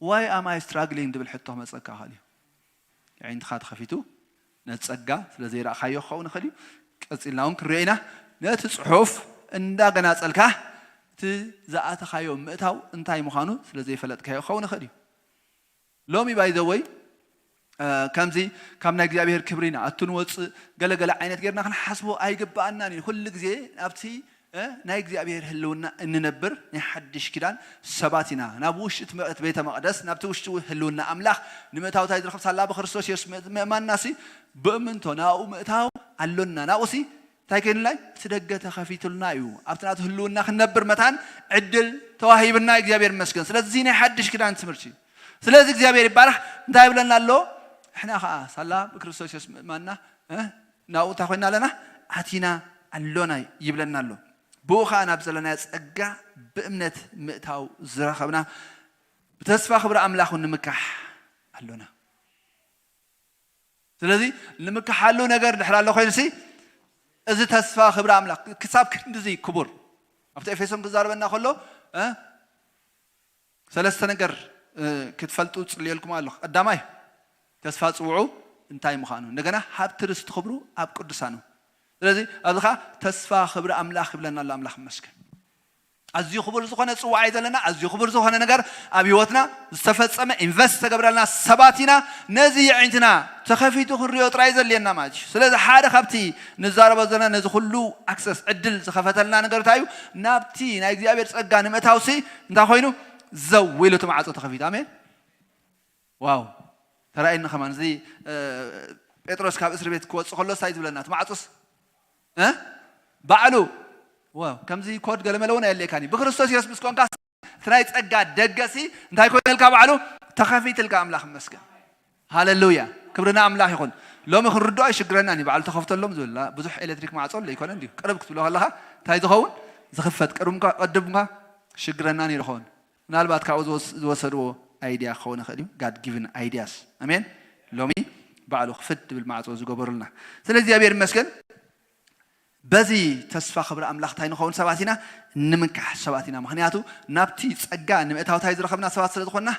Why am I struggling? ዝብል ሕቶ ክመጸካ ይኽእል እዩ። ኣዒንትኻ ተኸፊቱ ነቲ ጸጋ ስለ ዘይረኣኻዮ ክኸውን ይኽእል እዩ። ቀጺልና እውን ክንሪኦ ኢና። ነቲ ጽሑፍ እንዳገናጸልካ እቲ ዝኣተኻዮ ምእታው እንታይ ምዃኑ ስለ ዘይፈለጥካዮ ክኸውን ይኽእል እዩ። ሎሚ፣ ባይ ዘ ወይ፣ እ፣ ከምዚ ካብ ናይ እግዚኣብሔር ክብሪ ንኣቱ ንወፅእ ገለገለ ዓይነት ጌርና ክንሓስቦ ኣይግብኣናን እዩ። ኩሉ ግዜ ኣብቲ እ፣ ናይ እግዚኣብሔር ህልውና እንነብር ናይ ሓድሽ ኪዳን ሰባት ኢና። ናብ ውሽጢ እቲ መ-፣ እቲ ቤተ መቕደስ፣ ናብቲ ውሽጢ ህልውና ኣምላኽ ንምእታው እንታይ ዝረኽብ? ሳላ ብክርስቶስ የሱስ ምእ-፣ ምእማንና ሲ ብእምንቶ ናብኡ ምእታው ኣሎና። ናብኡ ሲ እንታይ ኮይኑልና? እቲ ደገ ተኸፊቱልና እዩ። ኣብቲ ናቱ ህልውና ክንነብር መታን ዕድል ተዋሂብና፣ እግዚኣብሔር ይመስገን። ስለዚ እዚ ናይ ሓድሽ ኪዳን ትምህርቲ እዩ። ስለዚ እግዚኣብሔር ይባረኽ። እንታይ ይብለና ኣሎ? ንሕና ኸዓ ሳላ ብክርስቶስ የሱስ ምእማንና፣ እ፣ ናብኡ እንታይ ኮይና ኣለና? ኣቲና ኣሎና ይብለና ኣሎ። ብኡ ኸዓ ናብ ዘለናዮ ጸጋ ብእምነት ምእታው ዝረኸብና፣ ብተስፋ ክብሪ ኣምላኽ ንምካሕ ኣሎና። ስለዚ ንምካሓሉ ነገር ድሕር ኣሎ ኮይኑሲ፣ እዚ ተስፋ ክብሪ ኣምላኽ ክሳብ ክንድዚ ክቡር፣ ኣብቲ ኤፌሶን ክዛረበና ከሎ፣ እ፣ ሰለስተ ነገር፣ እ፣ ክትፈልጡ ጽልየልኩም ኣለኹ። ቀዳማይ፣ ተስፋ ጽውዑ እንታይ ምዃኑ፣ እንደገና ሃብቲ ርስቲ ክብሩ ኣብ ቅዱሳኑ። ስለዚ ኣብዚ ኸዓ ተስፋ ክብሪ ኣምላኽ ይብለና ኣሎ። ኣምላኽ ይመስገን። ኣዝዩ ክቡር ዝኾነ ጽዋዕ እዩ ዘለና። ኣዝዩ ክቡር ዝኾነ ነገር ኣብ ህይወትና ዝተፈጸመ፣ ኢንቨስት ዝተገብረልና ሰባት ኢና። ነዚ የዒንትና ተኸፊቱ ክንሪኦ ጥራይ ዘድልየና ማለት እዩ። ስለዚ ሓደ ካብቲ ንዛረቦ ዘለና ነዚ ኩሉ ኣክሰስ፣ ዕድል ዝኸፈተልና ነገር እንታይ እዩ? ናብቲ ናይ እግዚኣብሔር ጸጋ ንምእታውሲ እንታይ ኮይኑ? ዘው ኢሉ እቲ ማዕጾ ተኸፊቱ። ኣሜን። ዋው፣ ተራእየኒ ከማን። እዚ፣ እ፣ ጴጥሮስ ካብ እስር ቤት ክወጽእ ከሎ እንታይ ዝብለና? እቲ ማዕጾስ፣ እ? ባዕሉ። ዋው፣ ከምዚ ኮድ ገለመለ እውን ኣየድልየካን እዩ። ብክርስቶስ የሱስ ምስ ኮንካ እቲ ናይ ጸጋ ደገሲ እንታይ ኮይነልካ? ባዕሉ ተኸፊትልካ። ኣምላኽ ይመስገን። ሃሌሉያ፣ ክብሪ ንኣምላኽ ይኹን። ሎሚ ክንርድኦ ኣይሽግረናን እዩ። ባዕሉ ተኸፍተሎም ዝብል ብዙሕ ኤሌክትሪክ ማዕጾ ኣሎ ይኮነ እንድዩ። ቅርብ ክትብሎ ከለኻ እንታይ ዝኸውን? ዝኽፈት። ቅድምካ፣ ቅድምካ ሽግረና ነይሩ ይኸውን። ምናልባት ካብኡ ዝወስ-፣ ዝወሰድዎ ኣይድያ ክኸውን ይኽእል እዩ። God given ideas። ኣሜን። ሎሚ ባዕሉ ክፍት ድብል ማዕጾ ዝገበሩልና። ስለ እግዚኣብሔር ይመስገን። በዚ ተስፋ ክብሪ ኣምላኽ እንታይ ንኸውን ሰባት ኢና? ንምንካሕ ሰባት ኢና። ምኽንያቱ ናብቲ ጸጋ ንምእታው እንታይ ዝረኸብና ሰባት ስለ ዝኾንና?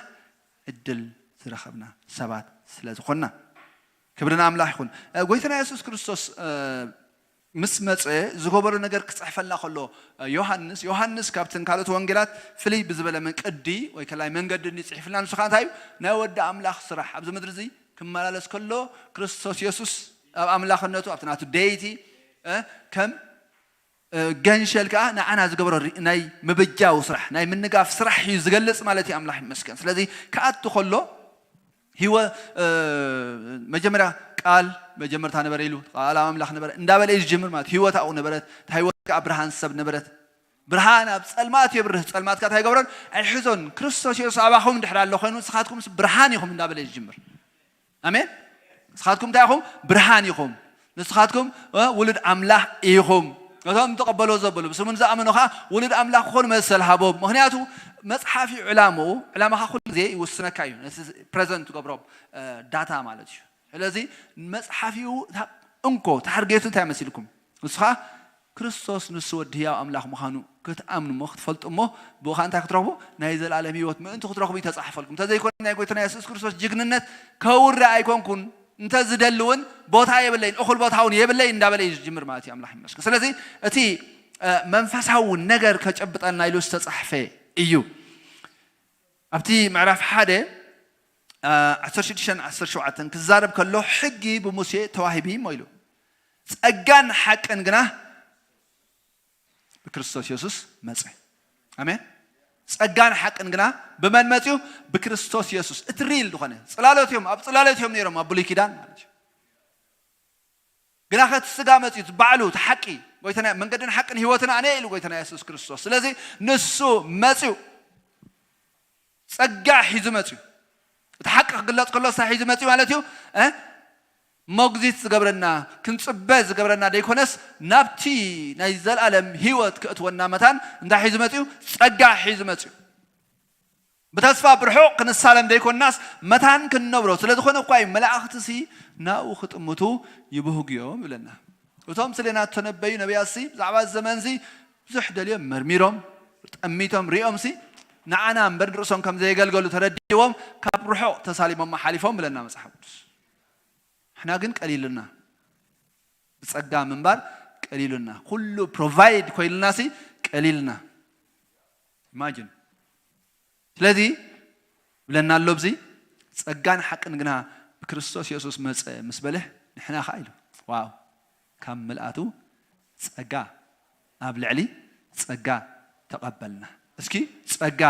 ዕድል ዝረኸብና ሰባት ስለ ዝኾንና። ክብሪ ንኣምላኽ ይኹን። እ፣ ጎይታና የሱስ ክርስቶስ፣ እ፣ ምስ መጸ ዝገበሮ ነገር ክጽሕፈልና ከሎ፣ እ፣ ዮሃንስ፣ ዮሃንስ ካብተን ካልኦት ወንጌላት ፍልይ ብዝበለ መን-፣ ቅዲ ወይ ከላይ መንገዲ እንዲ ጽሒፍልና። ንሱ ኸኣ እንታይ እዩ? ናይ ወዲ ኣምላኽ ስራሕ ኣብዚ ምድሪ እዚ ክመላለስ ከሎ ክርስቶስ የሱስ ኣብ ኣምላኽነቱ፣ ኣብቲ ናቱ ደይቲ፣ እ፣ ከም፣ እ፣ ገንሸል ከኣ ንዓና ዝገበሮ ሪ-፣ ናይ ምብጃው ስራሕ፣ ናይ ምንጋፍ ስራሕ እዩ ዝገልጽ ማለት እዩ። ኣምላኽ ይመስገን። ስለዚ ክኣቱ ከሎ ህይወ-፣ እ፣ መጀመርያ ቃል መጀመርታ ነበረ ኢሉ፣ ቃል ኣብ ኣምላኽ ነበረ እንዳበለ እዩ ዝጅምር ማለት። ህይወት ኣብኡ ነበረት፣ እታ ህይወት ከኣ ብርሃን ሰብ ነበረት። ብርሃን ኣብ ጸልማት የብርህ፣ ጸልማት ከኣ እንታይ ኣይገብሮን? ኣይሕዞን። ክርስቶስ የሱስ ኣባኹም ድሕሪ ኣሎ ኮይኑ ንስኻትኩምስ ብርሃን ኢኹም እንዳበለ እዩ ዝጅምር። ኣሜን። ንስኻትኩም እንታይ ኢኹም? ብርሃን ኢኹም። ንስኻትኩም፣ እ፣ ውሉድ ኣምላኽ ኢኹም። እቶም ተቐበሎ ዘበሉ፣ ብስሙን ዝኣመኑ ኸዓ ውሉድ ኣምላኽ ክኾኑ መሰል ሃቦም። ምኽንያቱ መጽሓፍ እዩ ዕላምኡ። ዕላማኻ ኩሉ ግዜ ይውስነካ እዩ። ነቲ ፕሬዘንት ትገብሮም፣ እ፣ ዳታ ማለት እዩ። ስለዚ መጽሓፍ እዩ እታ እንኮ፣ ታርጌቱ እንታይ መሲልኩም? ንሱ ኸዓ ክርስቶስ ንሱ ወዲ ህያው ኣምላኽ ምዃኑ ክትኣምኑ እሞ ክትፈልጡ እሞ ብኡ ኸዓ እንታይ ክትረኽቡ? ናይ ዘለኣለም ህይወት ምእንቲ ክትረኽቡ እዩ ተጻሕፈልኩም። እንተዘይኮነ ናይ ጎይታና የሱስ ክርስቶስ ጅግንነት ከውሪ ኣይኮንኩን፣ እንተ ዝደሊ እውን ቦታ የብለይን፣ እኹል ቦታ እውን የብለይን እንዳበለ እዩ ዝጅምር ማለት እዩ። ኣምላኽ ይመስገን። ስለዚ እቲ፣ እ፣ መንፈሳዊ ነገር ከጨብጠልና ኢሉ ዝተጻሕፈ እዩ። ኣብቲ ምዕራፍ ሓደ፣ እ፣ ዓሰርተ ሽዱሽተን ዓሰርተ ሸውዓተን ክዛረብ ከሎ ሕጊ ብሙሴ ተዋሂቡ እሞ ኢሉ፣ ጸጋን ሓቅን ግና ብክርስቶስ የሱስ መጸ። ኣሜን። ጸጋን ሓቅን ግና ብመን መጽዩ? ብክርስቶስ የሱስ። እቲ ሪል ዝኾነ ጽላሎት እዮም፣ ኣብ ጽላሎት እዮም ነይሮም ኣብ ብሉይ ኪዳን ማለት እዩ። ግና ከቲ ስጋ መጽዩ፣ እቲ ባዕሉ፣ እቲ ሓቂ፣ ጎይታና፣ መንገድን ሓቅን ህይወትን ኣነ ኢሉ ጎይታና የሱስ ክርስቶስ። ስለዚ ንሱ መጽዩ፣ ጸጋ ሒዙ መጽዩ። እቲ ሓቂ ክግለጽ ከሎ እንታይ ሒዙ መጽዩ ማለት እዩ? እ? መጉዚት ዝገብረና፣ ክንጽበ ዝገብረና ደይኮነስ፣ ናብቲ ናይ ዘላለም ህይወት ክእትወና መታን እንታይ ሒዙ መጽዩ? ጸጋ ሒዙ መጽዩ። ብተስፋ ብርሑቕ ክንሳለም ደይኮንናስ፣ መታን ክንነብሮ ስለ ዝኾነ እኳ እዩ፣ መላእኽትሲ ናብኡ ክጥምቱ ይብህጉ እዮም ይብለና። እቶም ስለ ናቱ ተነበዩ ነቢያትሲ፣ ብዛዕባ እዚ ዘመንሲ ብዙሕ ደልዮም መርሚሮም፣ ጠሚቶም ሪኦምሲ፣ ንዓና እምበር ንርእሶም ከም ዘየገልገሉ ተረዲዎም፣ ካብ ርሑቕ ተሳሊሞም ሓሊፎም ይብለና መጽሓፍ ቅዱስ። ንሕና ግን ቀሊሉና። ብጸጋ ምንባር ቀሊሉና። ኩሉ ፕሮቫይድ ኮይሉናሲ ቀሊልና። ኢማጂን። ስለዚ ብለና ኣሎ ኣብዚ፣ ጸጋን ሓቅን ግና ብክርስቶስ የሱስ መጸ ምስ በለ፣ ንሕና ኸኣ ኢሉ። ዋው! ካብ ምልኣቱ ጸጋ ኣብ ልዕሊ ጸጋ ተቐበልና። እስኪ ጸጋ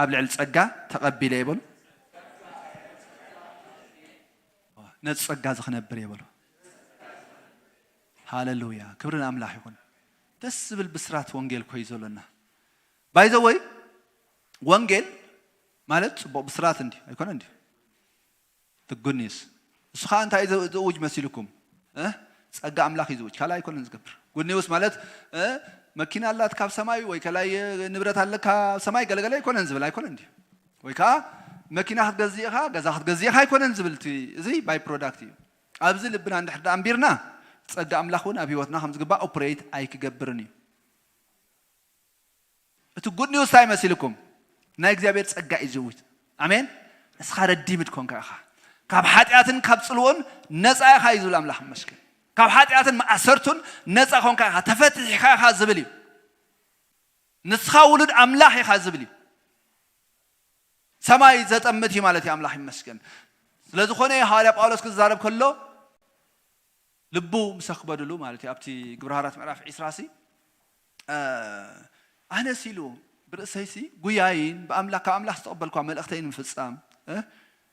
ኣብ ልዕሊ ጸጋ ተቐቢለ ይበሉ። ነቲ ጸጋ እዚ ክነብር ይበሉ። ሃሌሉያ፣ ክብሪ ንኣምላኽ ይኹን። ደስ ዝብል ብስራት ወንጌል እኮ እዩ ዘሎና። ባይ ዘ ወይ ወንጌል ማለት ጽቡቕ ብስራት እንዲ ኣይኮነ እንዲ? The good news። እሱ ኸዓ እንታይ እዩ ዘ- ዘእውጅ መሲልኩም? እ? ጸጋ ኣምላኽ እዩ ዝውጅ፣ ካልእ ኣይኮነን ዝገብር። Good news ማለት፣ እ፣ መኪና ኣላትካ ኣብ ሰማይ ወይ ካልእ ንብረት ኣለካ ኣብ ሰማይ ገለገለ ኣይኮነን ዝብል ኣይኮነን እንዲ? ወይ ከዓ መኪና ክትገዝእ ኢኻ፣ ገዛ ክትገዝእ ኢኻ ኣይኮነን ዝብል እቲ፣ እዚ ባይ ፕሮዳክት እዩ። ኣብዚ ልብና እንድሕር ደኣ ኣንቢርና፣ ጸጋ ኣምላኽ እውን ኣብ ህይወትና ከም ዝግባእ ኦፕሬት ኣይክገብርን እዩ። እቲ ጉድ ኒውስ እንታይ መሲልኩም? ናይ እግዚኣብሔር ጸጋ እዩ ዝውጅ። ኣሜን። ንስኻ ረዲምድ ኮንካ ኢኻ፣ ካብ ሓጢኣትን ካብ ጽልኡን ነጻ ኢኻ እዩ ዝብል ኣምላኽ ይመስገን። ካብ ሓጢኣትን መኣሰርቱን ነጻ ኮንካ ኢኻ፣ ተፈቲሕካ ኢኻ ዝብል እዩ። ንስኻ ውሉድ ኣምላኽ ኢኻ ዝብል እዩ። ሰማይ ዘጠምት እዩ ማለት እዩ። ኣምላኽ ይመስገን። ስለ ዝኾነ እዩ ሃዋርያ ጳውሎስ ክዛረብ ከሎ ልቡ ምስ ኣኽበድሉ ማለት እዩ። ኣብቲ ግብረ ሃዋርያት ምዕራፍ ዒስራ ሲ ኣነስ ኢሉ ብርእሰይሲ ጉያይን ብኣምላኽ ካብ ኣምላኽ ዝተቐበልኳ መልእኽተይ ንምፍጻም እ፣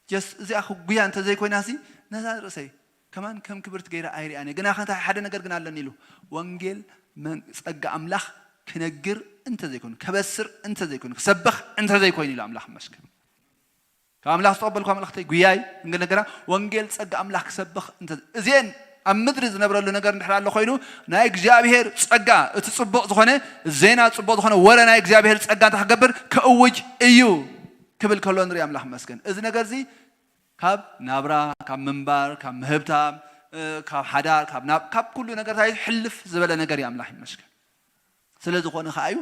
ጀስ እዚኣ ጉያ እንተዘይኮይናሲ ነዛ ርእሰይ ከማን ከም ክብርቲ ገይረ ኣይሪኣን እየ። ግና ከንታ ሓደ ነገር ግን ኣለኒ ኢሉ፣ ወንጌል መን- ጸጋ ኣምላኽ ክነግር እንተዘይኮይኑ፣ ከበስር እንተዘይኮይኑ፣ ክሰብኽ እንተዘይኮይኑ ኢሉ ኣምላኽ ይመስገን። ካብ ኣምላኽ ዝተቐበልኳ መልእኽተይ ጉያይ እንግል ነገራ ወንጌል ጸጋ ኣምላኽ ክሰብኽ እንተ እዚኤን ኣብ ምድሪ ዝነብረሉ ነገር እንድሕር ኣሎ ኮይኑ ናይ እግዚኣብሔር ጸጋ እቲ ጽቡቕ ዝኾነ ዜና ጽቡቕ ዝኾነ ወረ ናይ እግዚኣብሔር ጸጋ እንታይ ክገብር ከእውጅ እዩ ክብል ከሎ ንርኢ ኣምላኽ ይመስገን። እዚ ነገር እዚ ካብ ናብራ፣ ካብ ምንባር፣ ካብ ምህብታም፣ እ፣ ካብ ሓዳር፣ ካብ ናብ ካብ ኩሉ ነገር እንታይ ሕልፍ ዝበለ ነገር እዩ ኣምላኽ ይመስገን። ስለ ዝኾነ ኸዓ እዩ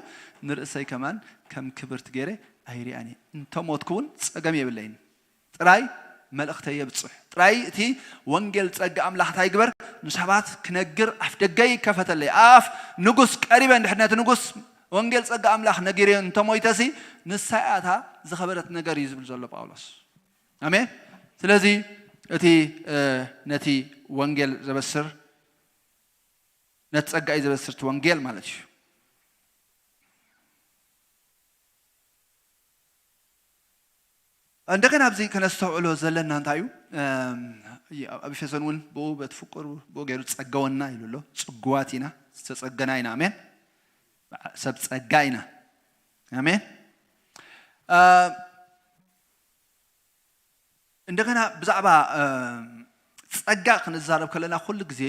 ንርእሰይ ከማን ከም ክብርቲ ገይረ ኣይሪኣን እየ። እንተሞትኩ እውን ጸገም የብለይን። ጥራይ መልእኽተይ የብጽሕ። ጥራይ እቲ ወንጌል ጸጋ ኣምላኽ እንታይ ይግበር ንሰባት ክነግር ኣፍ ደገይ ይከፈተለይ። ኣፍ ንጉስ ቀሪበ እንድሕር ነቲ ንጉስ ወንጌል ጸጋ ኣምላኽ ነጊረ እንተሞይተሲ ንሳ እያ እታ ዝኸበረት ነገር እዩ ዝብል ዘሎ ጳውሎስ። ኣሜን። ስለዚ እቲ እ፣ ነቲ ወንጌል ዘበስር ነቲ ጸጋ እዩ ዘበስር እቲ ወንጌል ማለት እዩ። እንደገና ኣብዚ ከነስተውዕሎ ዘለና እንታይ እዩ? እም፣ ኣብ ኤፌሶን እውን ብኡ በቲ ፍቁር ብኡ ገይሩ ጸገወና ኢሉ ኣሎ። ጽጉዋት ኢና፣ ዝተጸገና ኢና። ኣሜን። ሰብ ጸጋ ኢና። ኣሜን። እ፣ እንደገና ብዛዕባ እ፣ ጸጋ ክንዛረብ ከለና ኩሉ ግዜ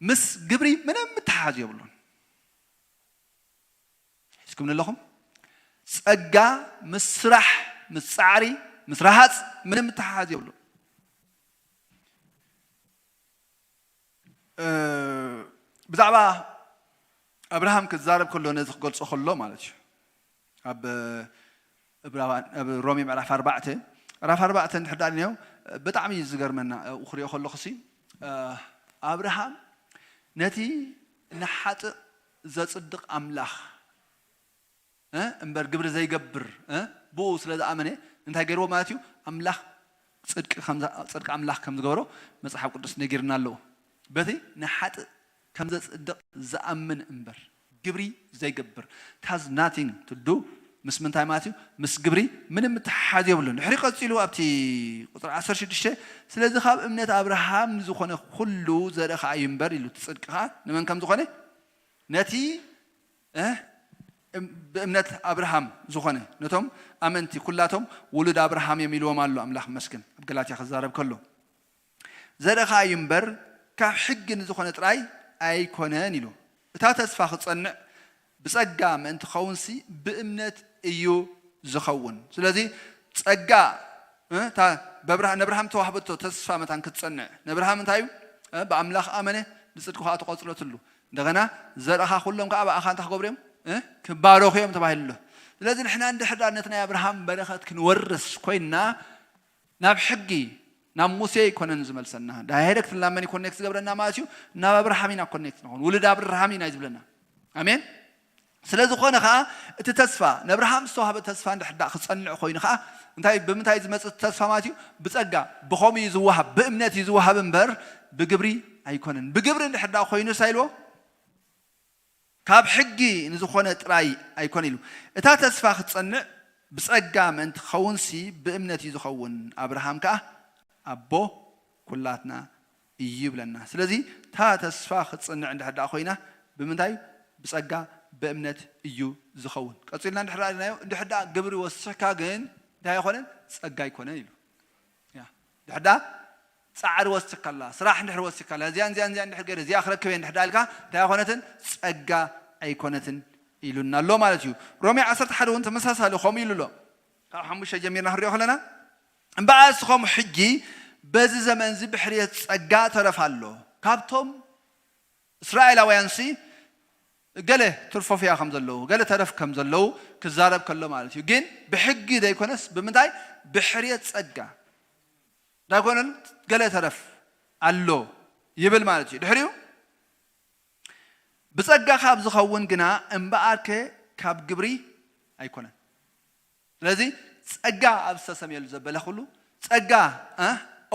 ምስ ግብሪ ምንም ምትሓሓዝ የብሉን። ሒዝኩም ኣለኹም? ጸጋ ምስ ስራሕ፣ ምስ ጻዕሪ፣ ምስ ረሃጽ ምንም ምትሓሓዝ የብሉን። እ፣ ብዛዕባ ኣብርሃም ክዛረብ ከሎ ነዚ ክገልጾ ከሎ ማለት እዩ። ኣብ እብራውያን ኣብ ሮሜ ምዕራፍ ኣርባዕተ ምዕራፍ ኣርባዕተ እንድሕር ደኣ ንየው ብጣዕሚ እዩ ዝገርመና። ኣብኡ ክሪኦ ከለኹ ሲ ኣብርሃም ነቲ ንሓጥእ ዘጽድቕ ኣምላኽ እ፣ እምበር ግብሪ ዘይገብር እ፣ ብኡ ስለ ዝኣመነ እንታይ ገይርዎ ማለት እዩ? ኣምላኽ ጽድቂ ከም ጽድቂ ኣምላኽ ከም ዝገበሮ መጽሓፍ ቅዱስ ነጊርና ኣለዎ። በቲ ንሓጥእ ከም ዘጽድቕ ዝኣምን እምበር ግብሪ ዘይገብር። It has nothing to do ምስ ምንታይ ማለት እዩ? ምስ ግብሪ ምንም ምትሓሓዝ የብሉን። ድሕሪ ቀጺሉ ኣብቲ ቁጽሪ ዓሰርተ ሽዱሽተ ስለዚ ካብ እምነት ኣብርሃም ዝኾነ ኩሉ ዘርኢ ኸዓ እዩ እምበር ኢሉ እቲ ጽድቂ ኸዓ ንመን ከም ዝኾነ ነቲ እ፣ እም- ብእምነት ኣብርሃም ዝኾነ ነቶም ኣመንቲ ኩላቶም ውሉድ ኣብርሃም እዮም ኢልዎም ኣሎ ኣምላኽ መስግን ኣብ ገላትያ ክዛረብ ከሎ ዘረኻ እዩ እምበር ካብ ሕጊ ንዝኾነ ጥራይ ኣይኮነን ኢሉ እታ ተስፋ ክጸንዕ ብጸጋ ምእንቲ ኸውንሲ ብእምነት እዩ ዝኸውን ስለዚ ጸጋ እ፣ እታ በብርሃ- ነብርሃም ተዋህበቶ ተስፋ መታን ክትጸንዕ ነብርሃም እንታይ እዩ እ፣ ብኣምላኽ ኣመነ ብጽድቂ ኸዓ ተቖጽረትሉ እንደገና ዘርእኻ ኩሎም ከዓ ብኣኻ እንታይ ክገብሩ እዮም እ፣ ክባረኹ እዮም ተባሂሉ ኣሎ ስለዚ ንሕና እንድሕር ዳኣ ነቲ ናይ ኣብርሃም በረኸት ክንወርስ ኮይንና ናብ ሕጊ ናብ ሙሴ ኣይኮነን ዝመልሰና ዳይሬክት ናብ መን ኮኔክት ዝገብረና ማለት እዩ ናብ ኣብርሃም ኢና ኮኔክት ንኾን ውሉድ ኣብርሃም ኢና እዩ ዝብለና ኣሜን ስለ ዝኾነ ኸዓ እቲ ተስፋ ነብርሃም ዝተዋህበ ተስፋ እንድሕር ዳኣ ክጸንዕ ኮይኑ ኸዓ እንታይ ብምንታይ ዝመጽእ ተስፋ ማለት እዩ ብጸጋ ብኸምኡ እዩ ዝወሃብ ብእምነት እዩ ዝወሃብ እምበር ብግብሪ ኣይኮነን ብግብሪ እንድሕር ዳኣ ኮይኑ ሳይልዎ ካብ ሕጊ ንዝኾነ ጥራይ ኣይኮነ ኢሉ። እታ ተስፋ ክትጸንዕ ብጸጋ ምእንቲ ክኸውንሲ ብእምነት እዩ ዝኸውን። ኣብርሃም ከኣ ኣቦ ኩላትና እዩ ይብለና። ስለዚ እታ ተስፋ ክትጽንዕ እንድሕር ደኣ ኮይና ብምንታይ? ብጸጋ ብእምነት እዩ ዝኸውን። ቀጺልና እንድሕር ደኣ ኢልናዮ፣ እንድሕር ደኣ ግብሪ ወሲኽካ ግን እንታይ ኣይኮነን? ጸጋ ኣይኮነን ኢሉ። ያ፣ ድሕዳ ጻዕሪ ወሲኽካላ፣ ስራሕ እንድሕር ወሲኽካላ፣ እዚኣን እዚኣን እዚኣን እንድሕር ገይረ፣ እዚኣ ክረክብ እየ እንድሕር ዳልካ፣ እንታይ ኣይኮነትን? ጸጋ ኣይኮነትን ኢሉና ኣሎ ማለት እዩ። ሮሜ ዓሰርተ ሓደ እውን ተመሳሳሊ ከምኡ ኢሉ ኣሎ። ካብ ሓሙሽተ ጀሚርና ክንሪኦ ከለና፣ እምበኣር ንስኹም ሕጂ በዚ ዘመን እዚ ብሕርየት ጸጋ ተረፍ ኣሎ። ካብቶም እስራኤላውያንሲ ገለ ትርፎፍያ ከም ዘለዉ፣ ገለ ተረፍ ከም ዘለዉ ክዛረብ ከሎ ማለት እዩ። ግን ብሕጊ ዘይኮነስ ብምንታይ? ብሕርየት ጸጋ። እንታይ ኮነን? ገለ ተረፍ ኣሎ ይብል ማለት እዩ። ድሕሪኡ ብጸጋ ካብ ዝኸውን ግና እምበኣርከ ካብ ግብሪ ኣይኮነን። ስለዚ ጸጋ ኣብ ዝተሰምየሉ ዘበለ ኩሉ፣ ጸጋ፣ እ፣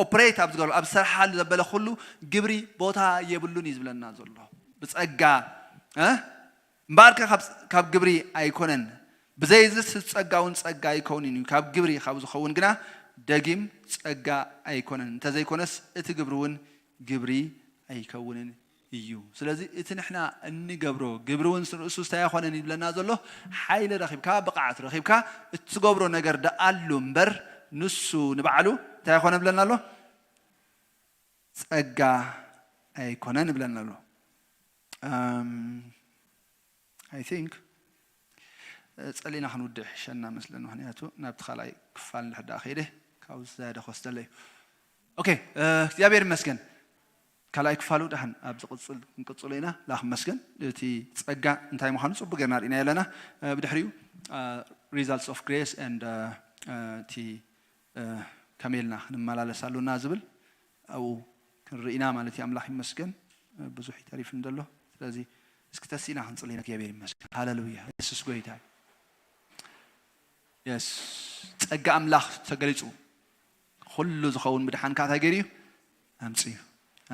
ኦፕሬት ኣብ ዝገብረሉ፣ ኣብ ዝሰርሓሉ ዘበለ ኩሉ ግብሪ ቦታ የብሉን እዩ ዝብለና ዘሎ። ብጸጋ፣ እ፣ እምበኣርከ ካብ፣ ካብ ግብሪ ኣይኮነን። ብዘይዝስ ጸጋ እውን ጸጋ ኣይከውንን እዩ። ካብ ግብሪ ካብ ዝኸውን ግና ደጊም ጸጋ ኣይኮነን። እንተዘይኮነስ እቲ ግብሪ እውን ግብሪ ኣይከውንን እዩ። ስለዚ እቲ ንሕና እንገብሮ ግብሪ እውን ንርእሱ እንታይ ኣይኮነን ይብለና ዘሎ? ሓይሊ ረኺብካ፣ ብቕዓት ረኺብካ እትገብሮ ነገር ደኣሉ እምበር፣ ንሱ ንባዕሉ እንታይ ኣይኮነን ይብለና ኣሎ? ጸጋ ኣይኮነን ይብለና ኣሎ። ኣም፣ I think፣ እ፣ ጸሊና ክንውድእ ይሕሸና መስለኒ። ምኽንያቱ ናብቲ ካልኣይ ክፋል እንድሕር ደኣ ከይደ ካብኡ ዝያዳ ክወስደለይ። ኦኬ፣ እ፣ እግዚኣብሔር ይመስገን። ካልኣይ ክፋሉ ደሓን ኣብ ዝቕጽል ክንቅጽሎ ኢና። ላኽ መስገን። እቲ ጸጋ እንታይ ምዃኑ ጽቡቅ ጌርና ርኢና ኣለና። እ፣ ብድሕሪኡ፣ እ፣ results of grace and፣ እ፣ እ፣ እቲ፣ እ፣ ከመይ ኢልና ክንመላለስ ኣሉና ዝብል ኣብኡ ክንርኢ ኢና ማለት እዩ። ኣምላኽ ይመስገን። እ፣ ብዙሕ ይተሪፍን ዘሎ። ስለዚ እስኪ ተሲእና ክንጽሊ ኢና። እግዚኣብሔር ይመስገን። ሃሌሉያ። የሱስ ጎይታ እዩ። የስ፣ ጸጋ ኣምላኽ ተገሊጹ። ኩሉ ዝኸውን ምድሓን ከኣ እንታይ ገይሩ እዩ? ኣምጺኡ።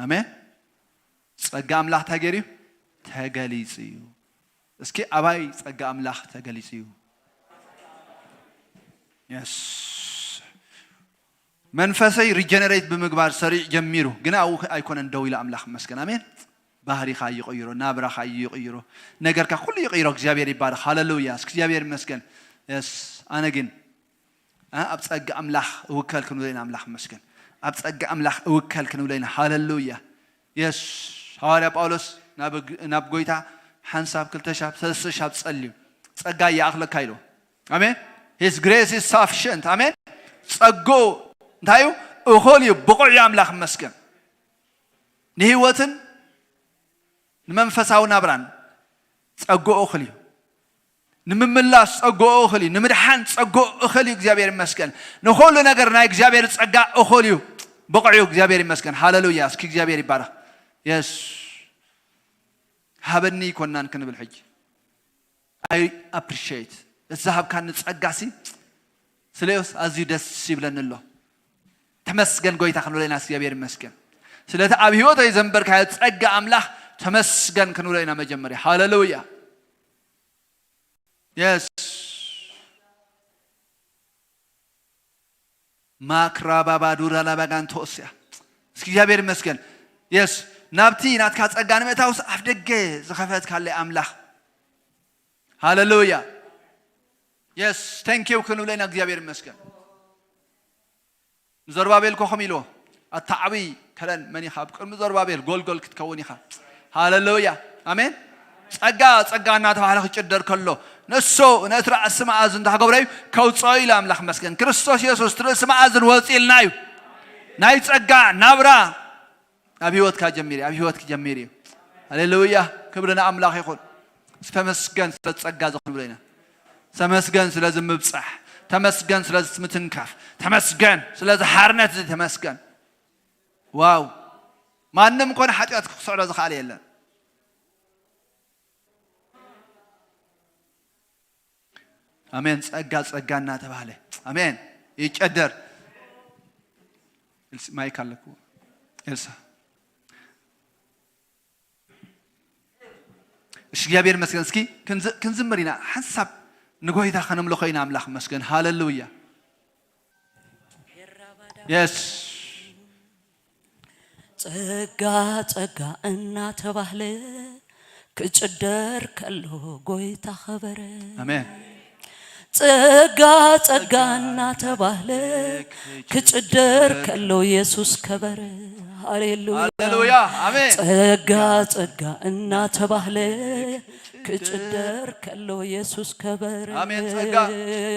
ኣሜን። ጸጋ ኣምላኽ እንታይ ገይሩ እዩ? ተገሊጹ እዩ። እስኪ ኣባይ ጸጋ ኣምላኽ ተገሊጹ እዩ? የስ። መንፈሰይ ሪጀነሬት ብምግባር ሰሪዕ ጀሚሩ፣ ግና ኣብኡ ኣይኮነን ደው ኢሉ። ኣምላኽ ይመስገን። ኣሜን። ባህሪኻ ይቕይሮ፣ ናብራኻ ይቕይሮ፣ ነገርካ ኩሉ ይቕይሮ። እግዚኣብሔር ይባረኽ። ሃሌሉያ። እስኪ እግዚኣብሔር ይመስገን። የስ። ኣነ ግን እ፣ ኣብ ጸጋ ኣምላኽ እውከል ክንብሎ ኢና። ኣምላኽ ይመስገን። ኣብ ጸጋ ኣምላኽ እውከል ክንብሎ ኢና። ሃሌሉያ። የስ፣ ሃዋርያ ጳውሎስ ናብ፣ ናብ ጐይታ ሓንሳብ፣ ክልተ ሻብ፣ ሰለስተ ሻብ ጸልዩ፣ ጸጋ ይኣኽለካ ኢሉ። ኣሜን። His grace is sufficient። ኣሜን። ጸግኡ እንታይ እዩ? እኹል እዩ፣ ብቑዕ እዩ። ኣምላኽ ይመስገን። ንህይወትን ንመንፈሳዊ ናብራን ጸግኡ እኹል እዩ። ንምምላስ ጸግኡ እኹል እዩ። ንምድሓን ጸግኡ እኹል እዩ። እግዚኣብሔር ይመስገን። ንኹሉ ነገር ናይ እግዚኣብሔር ጸጋ እኹል እዩ። ብቑዕ እዩ። እግዚኣብሔር ይመስገን። ሃሌሉያ። እስኪ እግዚኣብሔር ይባረኽ። የስ። ሃበኒ ኣይኮናን ክንብል ሕጂ። I appreciate። እዚ ዝሃብካኒ ጸጋ ሲ ስለዮስ ኣዝዩ ደስ ይብለኒ ኣሎ። ተመስገን ጎይታ ክንብሎ ኢና። እግዚኣብሔር ይመስገን። ስለቲ ኣብ ህይወተይ ዘንበርካዮ ጸጋ ኣምላኽ ተመስገን ክንብሎ ኢና መጀመርያ። ሃሌሉያ። የስ። ማክራባባዱራ ላባጋንቶስያ። እስኪ እግዚኣብሔር ይመስገን። የስ። ናብቲ ናትካ ጸጋ ንምእታውስ ኣፍ ደገ ዝኸፈትካለይ ኣምላኽ። ሃሌሉያ። የስ። Thank you ክንብሎ ኢና። እግዚኣብሔር ይመስገን። ንዘሩባቤል ኮ ከምኡ ኢልዎ፣ ኣታ ዓብይ ከረን መን ኢኻ? ኣብ ቅድሚ ዘሩባቤል ጎልጎል ክትከውን ኢኻ። ሃሌሉያ። ኣሜን። ጸጋ፣ ጸጋ እናተባህለ ክጭደር ከሎ፣ ንሱ ነቲ ራእሲ መኣዝን እንታይ ክገብሮ እዩ? ከውጽኦ ኢሉ። ኣምላኽ መስገን። ክርስቶስ የሱስ እቲ ርእሲ መኣዝን ወጽእ ኢልና እዩ። ናይ ጸጋ ናብራ ኣብ ህይወትካ ጀሚር እዩ። ኣብ ህይወትኪ ጀሚር እዩ። ሃሌሉያ። ክብሪ ንኣምላኽ ይኹን። ተመስገን ስለ ጸጋ እዚ ክንብሎ ኢና። ተመስገን ስለዚ ምብጻሕ፣ ተመስገን ስለዚ ምትንካፍ፣ ተመስገን ስለዚ ሓርነት እዚ ተመስገን። ዋው። ማንም ኮነ ሓጢኣት ክስዕሮ ዝኽኣል የለን። ኣሜን። ጸጋ፣ ጸጋ እናተባህለ፣ ኣሜን፣ ይጨደር። ኤልሲ፣ ማይክ ኣለኩ። ኤልሳ። እግዚኣብሔር ይመስገን። እስኪ ክንዝ-፣ ክንዝምር ኢና። ሓንሳብ ንጎይታ ከነምልኾ ኢና። ኣምላኽ ይመስገን። ሃሌሉያ። የስ። ጸጋ ጸጋ እናተባህለ ክጭደር ከሎ ጎይታ ኸበረ። ኣሜን። ጸጋ ጸጋ እናተባህለ ክጭደር ከሎ ኢየሱስ ከበረ። ሃሌሉያ። ሃሌሉያ። ኣሜን። ጸጋ ጸጋ እናተባህለ ክጭደር ከሎ ኢየሱስ ከበረ። ኣሜን። ጸጋ።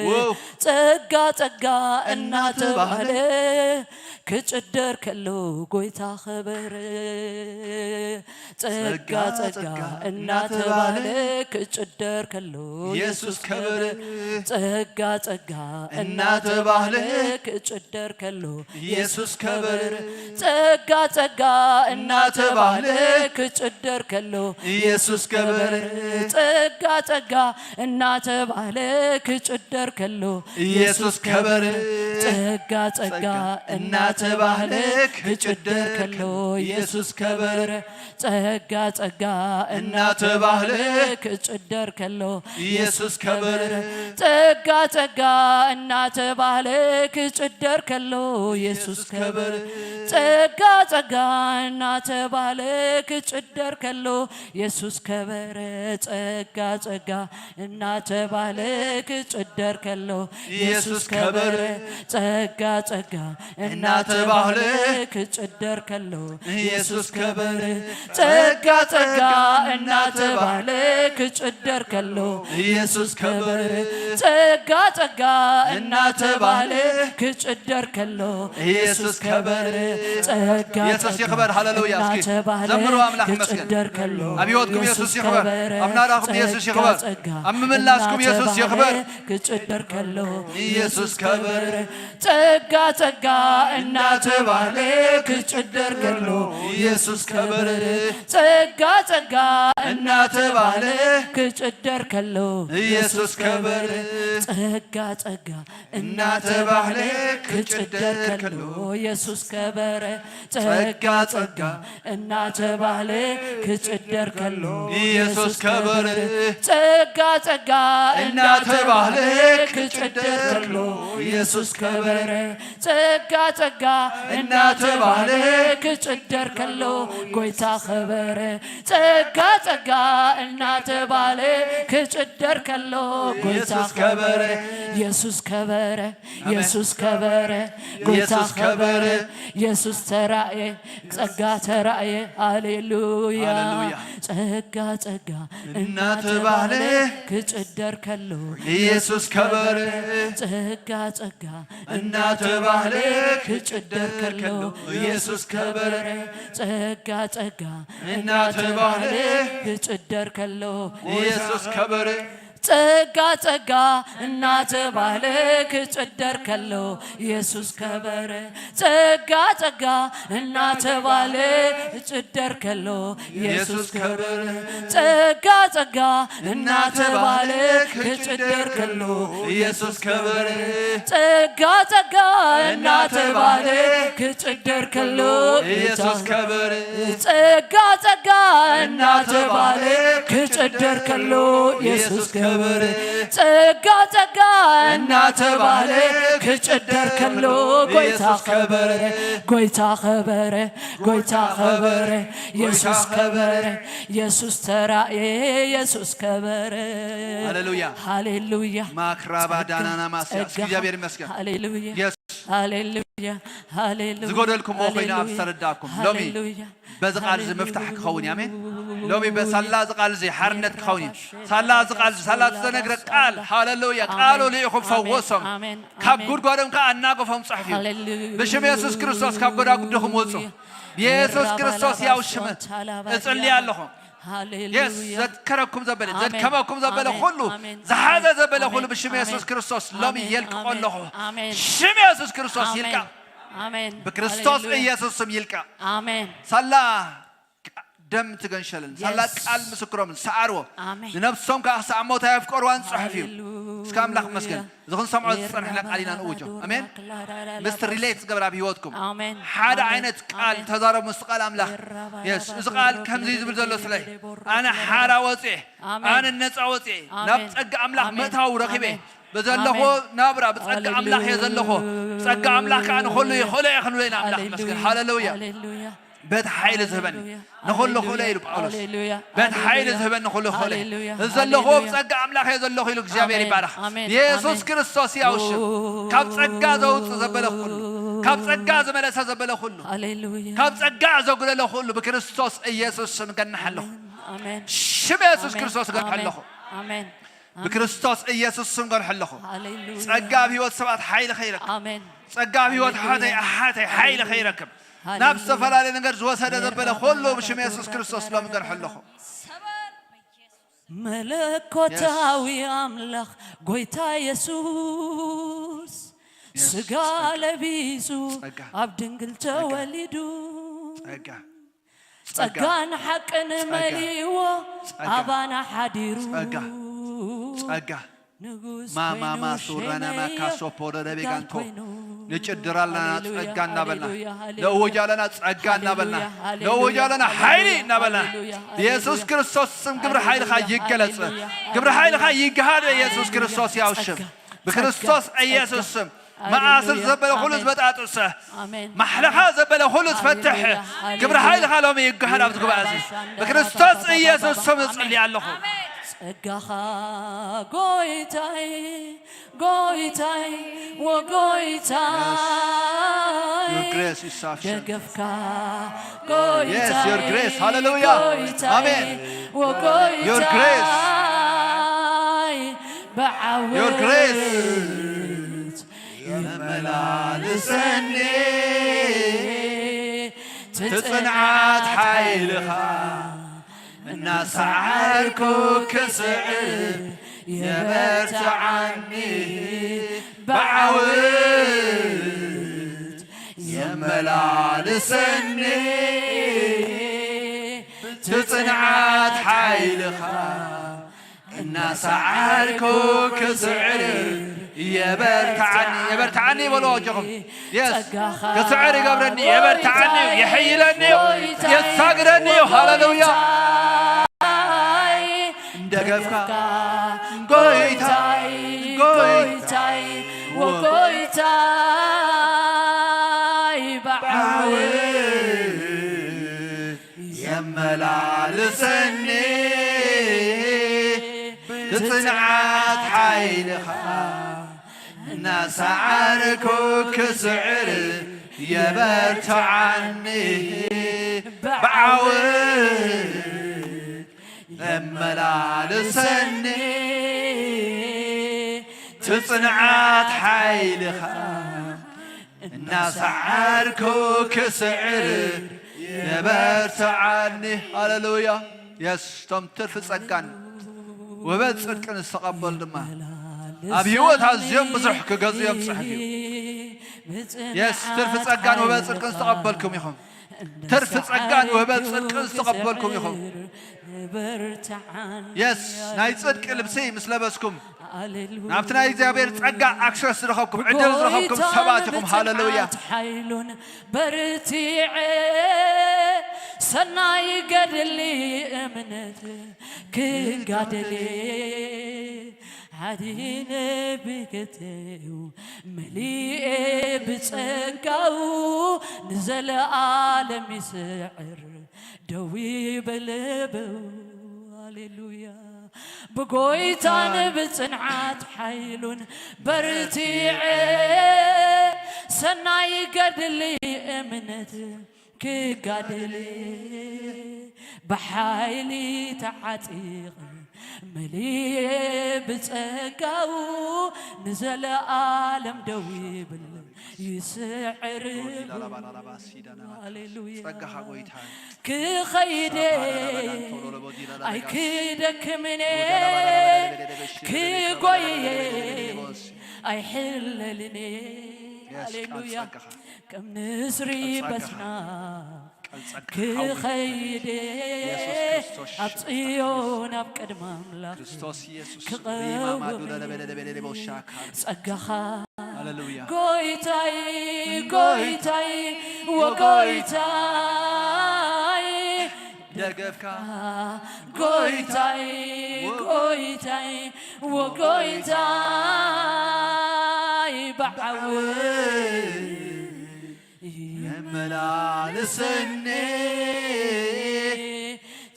ው። ጸጋ ጸጋ እናተባህለ ክጭደር ከሎ ጎይታ ኸበረ። ጸጋ ጸጋ እናተባህለ ክጭደር ከሎ ኢየሱስ ከበረ። ጸጋ ጸጋ እናተባህለ ክጭደር ከሎ ኢየሱስ ከበረ። ጸጋ ጸጋ እናተባህለ ክጭደር ከሎ ኢየሱስ ከበረ። ጸጋ ጸጋ እናተባህለ ክጭደር ከሎ ኢየሱስ ከበረ። ጸጋ ጸጋ እናተባህለ ክጭደር ከሎ ኢየሱስ ከበረ። ጸጋ ጸጋ እናተባህለ ክጭደር ከሎ ኢየሱስ ከበረ። ጸጋ ጸጋ እናተባህለ ክጭደር ከሎ ኢየሱስ ከበረ። ጸጋ ጸጋ እናተባህለ ክጭደር ከሎ ኢየሱስ ከበረ። ጸጋ ጸጋ እናተባህለ ክጭደር ከሎ ኢየሱስ ከበረ። ጸጋ ጸጋ እናተባህለ ክጭደር ከሎ ኢየሱስ ከበረ። ጸጋ ጸጋ እናተባህለ ክጭደር ከሎ ኢየሱስ ከበረ። ጸጋ ጸጋ እናተባህለ ክጭደር ከሎ ኢየሱስ ከበረ። ጸጋ ኢየሱስ ይኽበር። ሃሌሉያ። እስኪ ዘምሩ። ኣምላኽ ይመስገን። ኣብ ህይወትኩም ኢየሱስ ይኽበር። ኣብ ናራኹም ኢየሱስ ይኽበር። ኣብ ምምላስኩም ኢየሱስ ይኽበር። ክጭደር ከሎ ኢየሱስ ከበረ። ጸጋ ጸጋ እናተባህለ ክጭደር ከሎ ኢየሱስ ከበረ። ጸጋ ጸጋ እናተባህለ ክጭደር ከሎ ኢየሱስ ከበረ። ጸጋ ጸጋ እናተባህለ ክጭደር ከሎ ኢየሱስ ከበረ። ጸጋ ጸጋ እናተባህለ ክጭደር ከሎ ኢየሱስ ከበረ። ጸጋ ጸጋ እናተባህለ ክጭደር ከሎ ኢየሱስ ከበረ። ጸጋ ጸጋ እናተባህለ ክጭደር ከሎ ጎይታ ከበረ። ጸጋ ጸጋ እናተባህለ ክጭደር ከሎ ጎይታ ኢየሱስ ከበረ። ኢየሱስ ከበረ። አሜን። ኢየሱስ ከበረ። ጎይታ ኢየሱስ ከበረ። ከበረ። ኢየሱስ ተራእየ። ጸጋ ተራእየ። ሃሌሉያ። ሃሌሉያ። ጸጋ ጸጋ እናተባህለ ክጭደር ከሎ ኢየሱስ ከበረ። ጸጋ ጸጋ እናተባህለ ክጭደር ከሎ ኢየሱስ ከበረ። ጸጋ ጸጋ እናተባህለ ክጭደር ከሎ ኢየሱስ ከበረ። ጸጋ ጸጋ እናተባህለ ክጭደር ከሎ ኢየሱስ ከበረ። ጸጋ ጸጋ እናተባህለ ክጭደር ከሎ ኢየሱስ ከበረ። ጸጋ ጸጋ እናተባህለ ክጭደር ከሎ ኢየሱስ ከበረ። ጸጋ ጸጋ እናተባህለ ክጭደር ከሎ ኢየሱስ ከበረ። ጸጋ ጸጋ እናተባህለ ክጭደር ከሎ ኢየሱስ ከበረ። ጸጋ ጸጋ እናተባህለ ክጭደር ከሎ ጎይታ ኢየሱስ ከበረ። ከበረ። ጎይታ ከበረ። ጎይታ ከበረ። ኢየሱስ ከበረ። ኢየሱስ ተራእየ። ኢየሱስ ከበረ። ሃሌሉያ። ሃሌሉያ። ማክራባ ዳናና ማስያ። እስኪ ጸጋ። እግዚኣብሔር ይመስገን። ሃሌሉያ። የስ ሃሌሉያ። ሃሌሉያ። ዝጎደልኩምዎ ኮይነ ኣብ ሃሌሉያ። ዝተረዳእኩም። ሎሚ ሃሌሉያ። በዚ ቃል እዚ ሃሌሉያ። ምፍታሕ ክኸውን እዩ። ኣሜን። ሎሚ በሳላ እዚ ቃል እዚ ሓርነት ክኸውን እዩ። ሳላ እዚ ቃል እዚ፣ ሳላ ዝተነግረ ቃል። ሃሌሉያ። ቃሉ ኣሜን። ልኢኹም ፈወሶም። ኣሜን። ካብ ኣሜን። ጉድጓዶም ከዓ ኣናገፎም ጽሕፍ እዩ። ሃሌሉያ። ብሽም የሱስ ክርስቶስ ካብ ጎዳጉድኹም ውጹ። ብየሱስ ክርስቶስ ያው ሽም እጽሊ ኣለኹ። የስ፣ ዘድከረኩም ዘበለ፣ ኣሜን። ዘድከመኩም ዘበለ ኣሜን። ኩሉ፣ ኣሜን። ዝሓዘ ዘበለ ኣሜን። ኩሉ ብሽም የሱስ ኣሜን። ክርስቶስ ሎሚ ኣሜን። የልቅቆ ኣሜን። ኣለኹ። ኣሜን። ሽም የሱስ ክርስቶስ ኣሜን። ይልቀቕ። ኣሜን። ብክርስቶስ ሃሌሉያ። ኢየሱስ ስም ይልቀቕ። ኣሜን። ሳላ ደም ትገንሸልን ሳላ ቃል ምስክሮምን ሰዓርዎ። ንነብሶም ከዓ ክሳዕ ሞት ኣየፍቀርዋን ጽሑፍ እዩ። እስከ ኣምላኽ መስገን። እዚ ክንሰምዖ ዝጸንሕና ቃል ኢና ንእውጆ። ኣሜን። ምስቲ ሪሌት ዝገብር ኣብ ህይወትኩም ሓደ ዓይነት ቃል ተዛረቡ ምስቲ ቃል ኣምላኽ። የስ፣ እዚ ቃል ከምዚ ዝብል ዘሎ ስለ ኣነ ሓራ ወፅኤ ኣነ ነፃ ወፅኤ ናብ ጸጋ ኣምላኽ ምእታው ረኺበ። ብዘለኹ ናብራ ብጸጋ ኣምላኽ እየ ዘለኹ። ብጸጋ ኣምላኽ ከዓ ንኹሉ ይኽእሎ እየ ክንብሎ ኢና። ኣምላኽ መስገን። ሃሌሉያ። በቲ ሓይሊ ዝህበኒ ንኹሉ ክእለ ኢሉ ጳውሎስ። በቲ ሓይሊ ዝህበኒ ንኹሉ ክእለ። እዚ ዘለኹዎ ብጸጋ ኣምላኽ እየ ዘለኹ ኢሉ እግዚኣብሔር ይባረኽ። የሱስ ክርስቶስ ያው ሽም ካብ ጸጋ ዘውፅእ ዘበለ ኩሉ፣ ካብ ጸጋ ዝመለሰ ዘበለ ኩሉ፣ ካብ ጸጋ ዘጉደለ ኩሉ ብክርስቶስ ኢየሱስ ስም ገንሕ ኣለኹ። ሽም የሱስ ክርስቶስ ገንሕ ኣለኹ። ብክርስቶስ ኢየሱስ ስም ገንሕ ኣለኹ። ጸጋ ኣብ ህይወት ሰባት ሓይሊ ከይረክብ፣ ጸጋ ኣብ ህይወት ኣሓተይ ኣሓተይ ሓይሊ ከይረክብ፣ ናብ ዝተፈላለየ ነገር ዝወሰደ ዘበለ ኩሉ ብሽም የሱስ ክርስቶስ ሎም ገንሕ ኣለኹ። መለኮታዊ ኣምላኽ ጎይታ የሱስ ስጋ ለቢሱ ኣብ ድንግል ተወሊዱ ጸጋ ጸጋ ጸጋን ሓቅን ጸጋ መሊእዎ ጸጋ ኣባና ሓዲሩ ጸጋ ጸጋ ንጉስ ማማማ ኮይኑ ሱረና ሸመዮ ማካሶ ፖረረ ጋል ቤጋንቶ ኮይኑ። ንጭድር ኣለና ሃሌሉያ፣ ጸጋ እናበልና ሃሌሉያ፣ ሃሌሉያ። ነእውጅ ኣለና ጸጋ እናበልና ሃሌሉያ፣ ነእውጅ ኣለና ሃሌሉያ፣ ሓይሊ እናበልና ሃሌሉያ፣ ኢየሱስ ሃሌሉያ። ክርስቶስ ስም ግብሪ ሓይልኻ ሃሌሉያ፣ ይገለጽ። ሃሌሉያ፣ ግብሪ ሓይልኻ ሃሌሉያ። ይግሃድ። ኢየሱስ ሃሌሉያ። ክርስቶስ ያው ሽም ጸጋ፣ ብክርስቶስ ጸጋ፣ ኢየሱስ ጸጋ። ስም መኣስር ዘበለ ኩሉ ዝበጣጥሰ ማሕለኻ ዘበለ ኩሉ ዝፈትሕ ግብሪ ሓይልኻ ሎሚ ይገሃድ ኣብዚ ጉባኤ እዚ ብክርስቶስ ኢየሱስ ስም እጽሊ ኣለኹ። ጸጋኻ ጎይታይ ጎይታይ ወጎይታይ ደገፍካ ጎይታይ Yes, your grace. Hallelujah. ጎይታይ Amen. ወጎይታይ Your grace. ብዓወት Your grace. የመላልሰኒ ትጽንዓት ሓይልኻ እናሰዓርኩ ክስዕር የበርትዓኒ ብዓወት የመላልሰኒ ትጽንዓት ሓይልኻ እናሰዓርኩ ክስዕር የበርትዓኒ የበርትዓኒ በልዎ ኣጆኹም የስ ክስዕር ይገብረኒ የበርትዓኒ እዩ የሕይለኒ እዩ የሳግረኒ እዩ ሃሌሉያ ደገፍካ ጎይታይ ጎይታይ ወጎይታይ ብዓወት የመላልሰኒ ብጽንዓት ሓይልኻ እናሰዓርኩ ክስዕር የበርትዓኒ ብዓወት የመላልሰኒ ትጽንዓት ሓይልኻ እናሰዓርኩ ክስዕር የበርትዓኒ ሃሌሉያ የስ እቶም ትርፊ ጸጋን ውህበት ጽድቅን ዝተቐበሉ ድማ ኣብ ህይወት ኣዝዮም ብዙሕ ክገዝኡ እዮም ጽሑፍ እዩ የስ ትርፊ ጸጋን ውህበት ጽድቅን ዝተቐበልኩም ኢኹም ትርፊ ጸጋን ውህበት ጽድቅን ዝተቐበልኩም ኢኹም የስ ናይ ጽድቂ ልብሲ ምስ ለበስኩም ናብቲ ናይ እግዚኣብሔር ጸጋ ኣክሰስ ዝረኸብኩም ዕድል ዝረኸብኩም ሰባት ኢኹም ሃሌሉያ ሓይሉን በርቲዐ ሰናይ ገድሊ እምነት ክጋደል ሓዲነ ብክተው መሊኤ ብጸጋው ንዘለኣለም ይስዕር ደዊ በለበው ሃሌሉያ ብጎይታን ብጽንዓት ሓይሉን በርቲዐ ሰናይ ገድሊ እምነት ክጋደል ብሓይሊ ተዓጢቕ መሊኤ ብጸጋኡ ንዘለኣለም ደው ይብል ይስዕር ሃሌሉያ ጸጋኻ ጎይታ ክኸይደ ኣይክደክምኔ ክጎየ ኣይሕለልኔ ሃሌሉያ ከም ንስሪ በስና ጸጋ ሓዊ ክኸይድ የሱስ ክርስቶስ ኣብ ጽዮን ኣብ ቅድሚ ኣምላኽ ክርስቶስ የሱስ ክቐውም ሪማ ማዱለ ለበለ ለበለ ለቦሻካ ጸጋኻ ሃሌሉያ ጎይታይ ጎይታይ ወጎይታይ ደገፍካ ጎይታይ ጎይታይ ወጎይታይ በዓወት የመላልሰኒ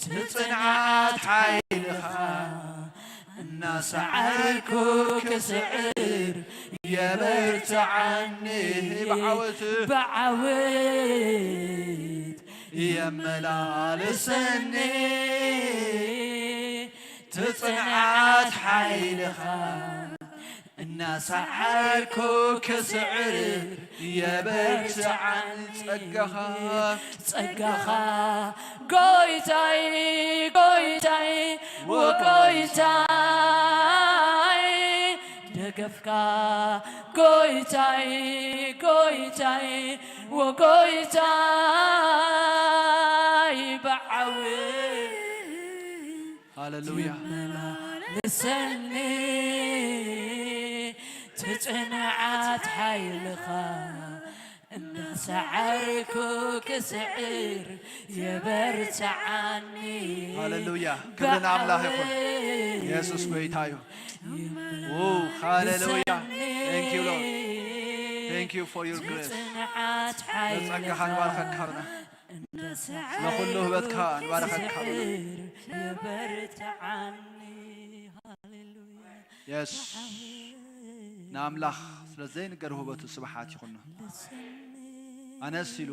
ትጽንዓት ሓይልኻ እናሰዓርኩ ክስዕር የበርትዓኒ ብዓወት ብዓወት የመላልሰኒ ትጽንዓት ሓይልኻ እናሰዓርኩ ክስዕር የበርትዓኒ ጸጋኻ ጸጋኻ ጎይታይ ጎይታይ ወጎይታይ ደገፍካ ጎይታይ ጎይታይ ወጎይታይ በዓወት ሃሌሉያ የመላልሰኒ ትጽንዓት ሓይልኻ እናሰዓርኩ ክስዕር የበርትዓኒ ሃሌሉያ ክብሪ ንኣምላኽ ይኹን የሱስ ጎይታ እዩ ው ሃሌሉያ Thank you Lord Thank you for your grace ጽንዓት ነጸጋኻ ሓይልኻ ንባርኸካ ሃብና እናሰዓርኩ ንኹሉ ህበትካ ንባርኸካ ሃብና ክስዕር የበርትዓኒ ሃሌሉያ የስ ንኣምላኽ ስለ ዘይንገር ውህበቱ ስብሓት ይኹኖ ኣነስ ኢሉ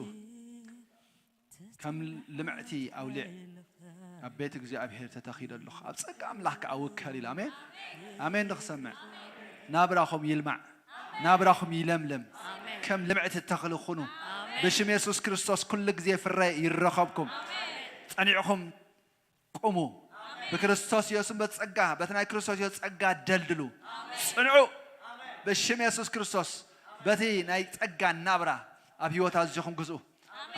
ከም ልምዕቲ ኣውሊዕ ኣብ ቤት እግዚኣብሔር ተተኺለ ኣለኹ ኣብ ጸጋ ኣምላኽ ከዓ ውከል ኢሉ ኣሜን ኣሜን ንክሰምዕ ናብራኹም ይልማዕ ናብራኹም ይለምልም ከም ልምዕቲ ተኽሊ ኩኑ ብሽም የሱስ ክርስቶስ ኩሉ ግዜ ፍረ ይረኸብኩም ጸኒዕኹም ቁሙ ብክርስቶስ ኢየሱስን በቲ ጸጋ በቲ ናይ ክርስቶስ ኢየሱስ ጸጋ ደልድሉ ጽንዑ ብሽም የሱስ ክርስቶስ በቲ ናይ ጸጋ ናብራ ኣብ ህይወት ኣዝኹም ግዝኡ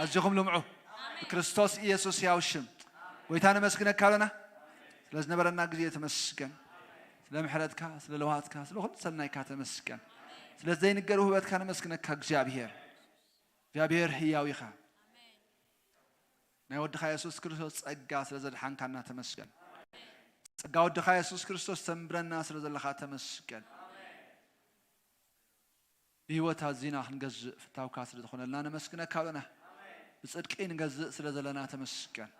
ኣዝኹም ልምዑ ብክርስቶስ ኢየሱስ ያው ሽም ጎይታ ነመስግነካ ኣለና ስለ ዝነበረና ግዜ ተመስገን ስለ ምሕረትካ ስለ ለውሃትካ ስለ ኩሉ ሰናይካ ተመስገን ስለ ዘይንገር ውህበትካ ነመስግነካ እግዚኣብሔር እግዚኣብሔር ህያው ኢኻ ናይ ወድኻ የሱስ ክርስቶስ ጸጋ ስለ ዘድሓንካና ተመስገን ጸጋ ወድኻ የሱስ ክርስቶስ ተንብረና ስለ ዘለኻ ተመስገን ብህይወት ኣዚና ክንገዝእ ፍታውካ ስለ ዝኾነልና ነመስግነካ ኣለና ብጽድቂ ንገዝእ ስለ ዘለና ተመስገን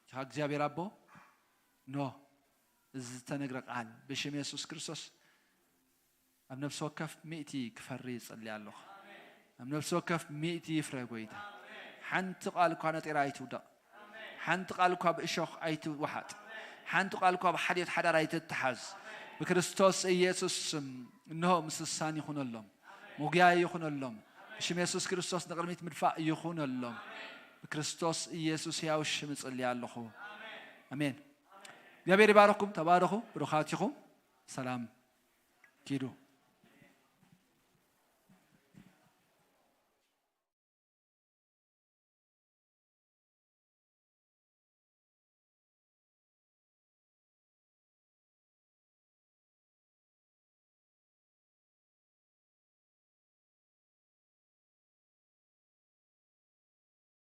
እኻ እግዚኣብሔር ኣቦ ኖ እዚ ዝተነግረ ቃል ብሽም የሱስ ክርስቶስ ኣብ ነፍሲ ወከፍ ሚእቲ ክፈሪ ይጽሊ ኣለኹ ኣብ ነፍሲ ወከፍ ሚእቲ ይፍረ ጎይታ ሓንቲ ቃል እኳ ነጢራ ኣይትውደቕ ሓንቲ ቃል እኳ ብእሾኽ ኣይትወሓጥ ሓንቲ ቃል እኳ ብሓልዮት ሓዳር ኣይትተሓዝ ብክርስቶስ ኢየሱስ ስም እንሆ ምስሳን ይኹነሎም ሙጉያይ ይኹነሎም ብሽም የሱስ ክርስቶስ ንቕድሚት ምድፋእ ይኹነሎም ብክርስቶስ ኢየሱስ ያው ሽም እጽልያ ኣለኹ ኣሜን እግዚኣብሔር ይባረኩም ተባረኹ ብሩኻት ኢኹም ሰላም ኪዱ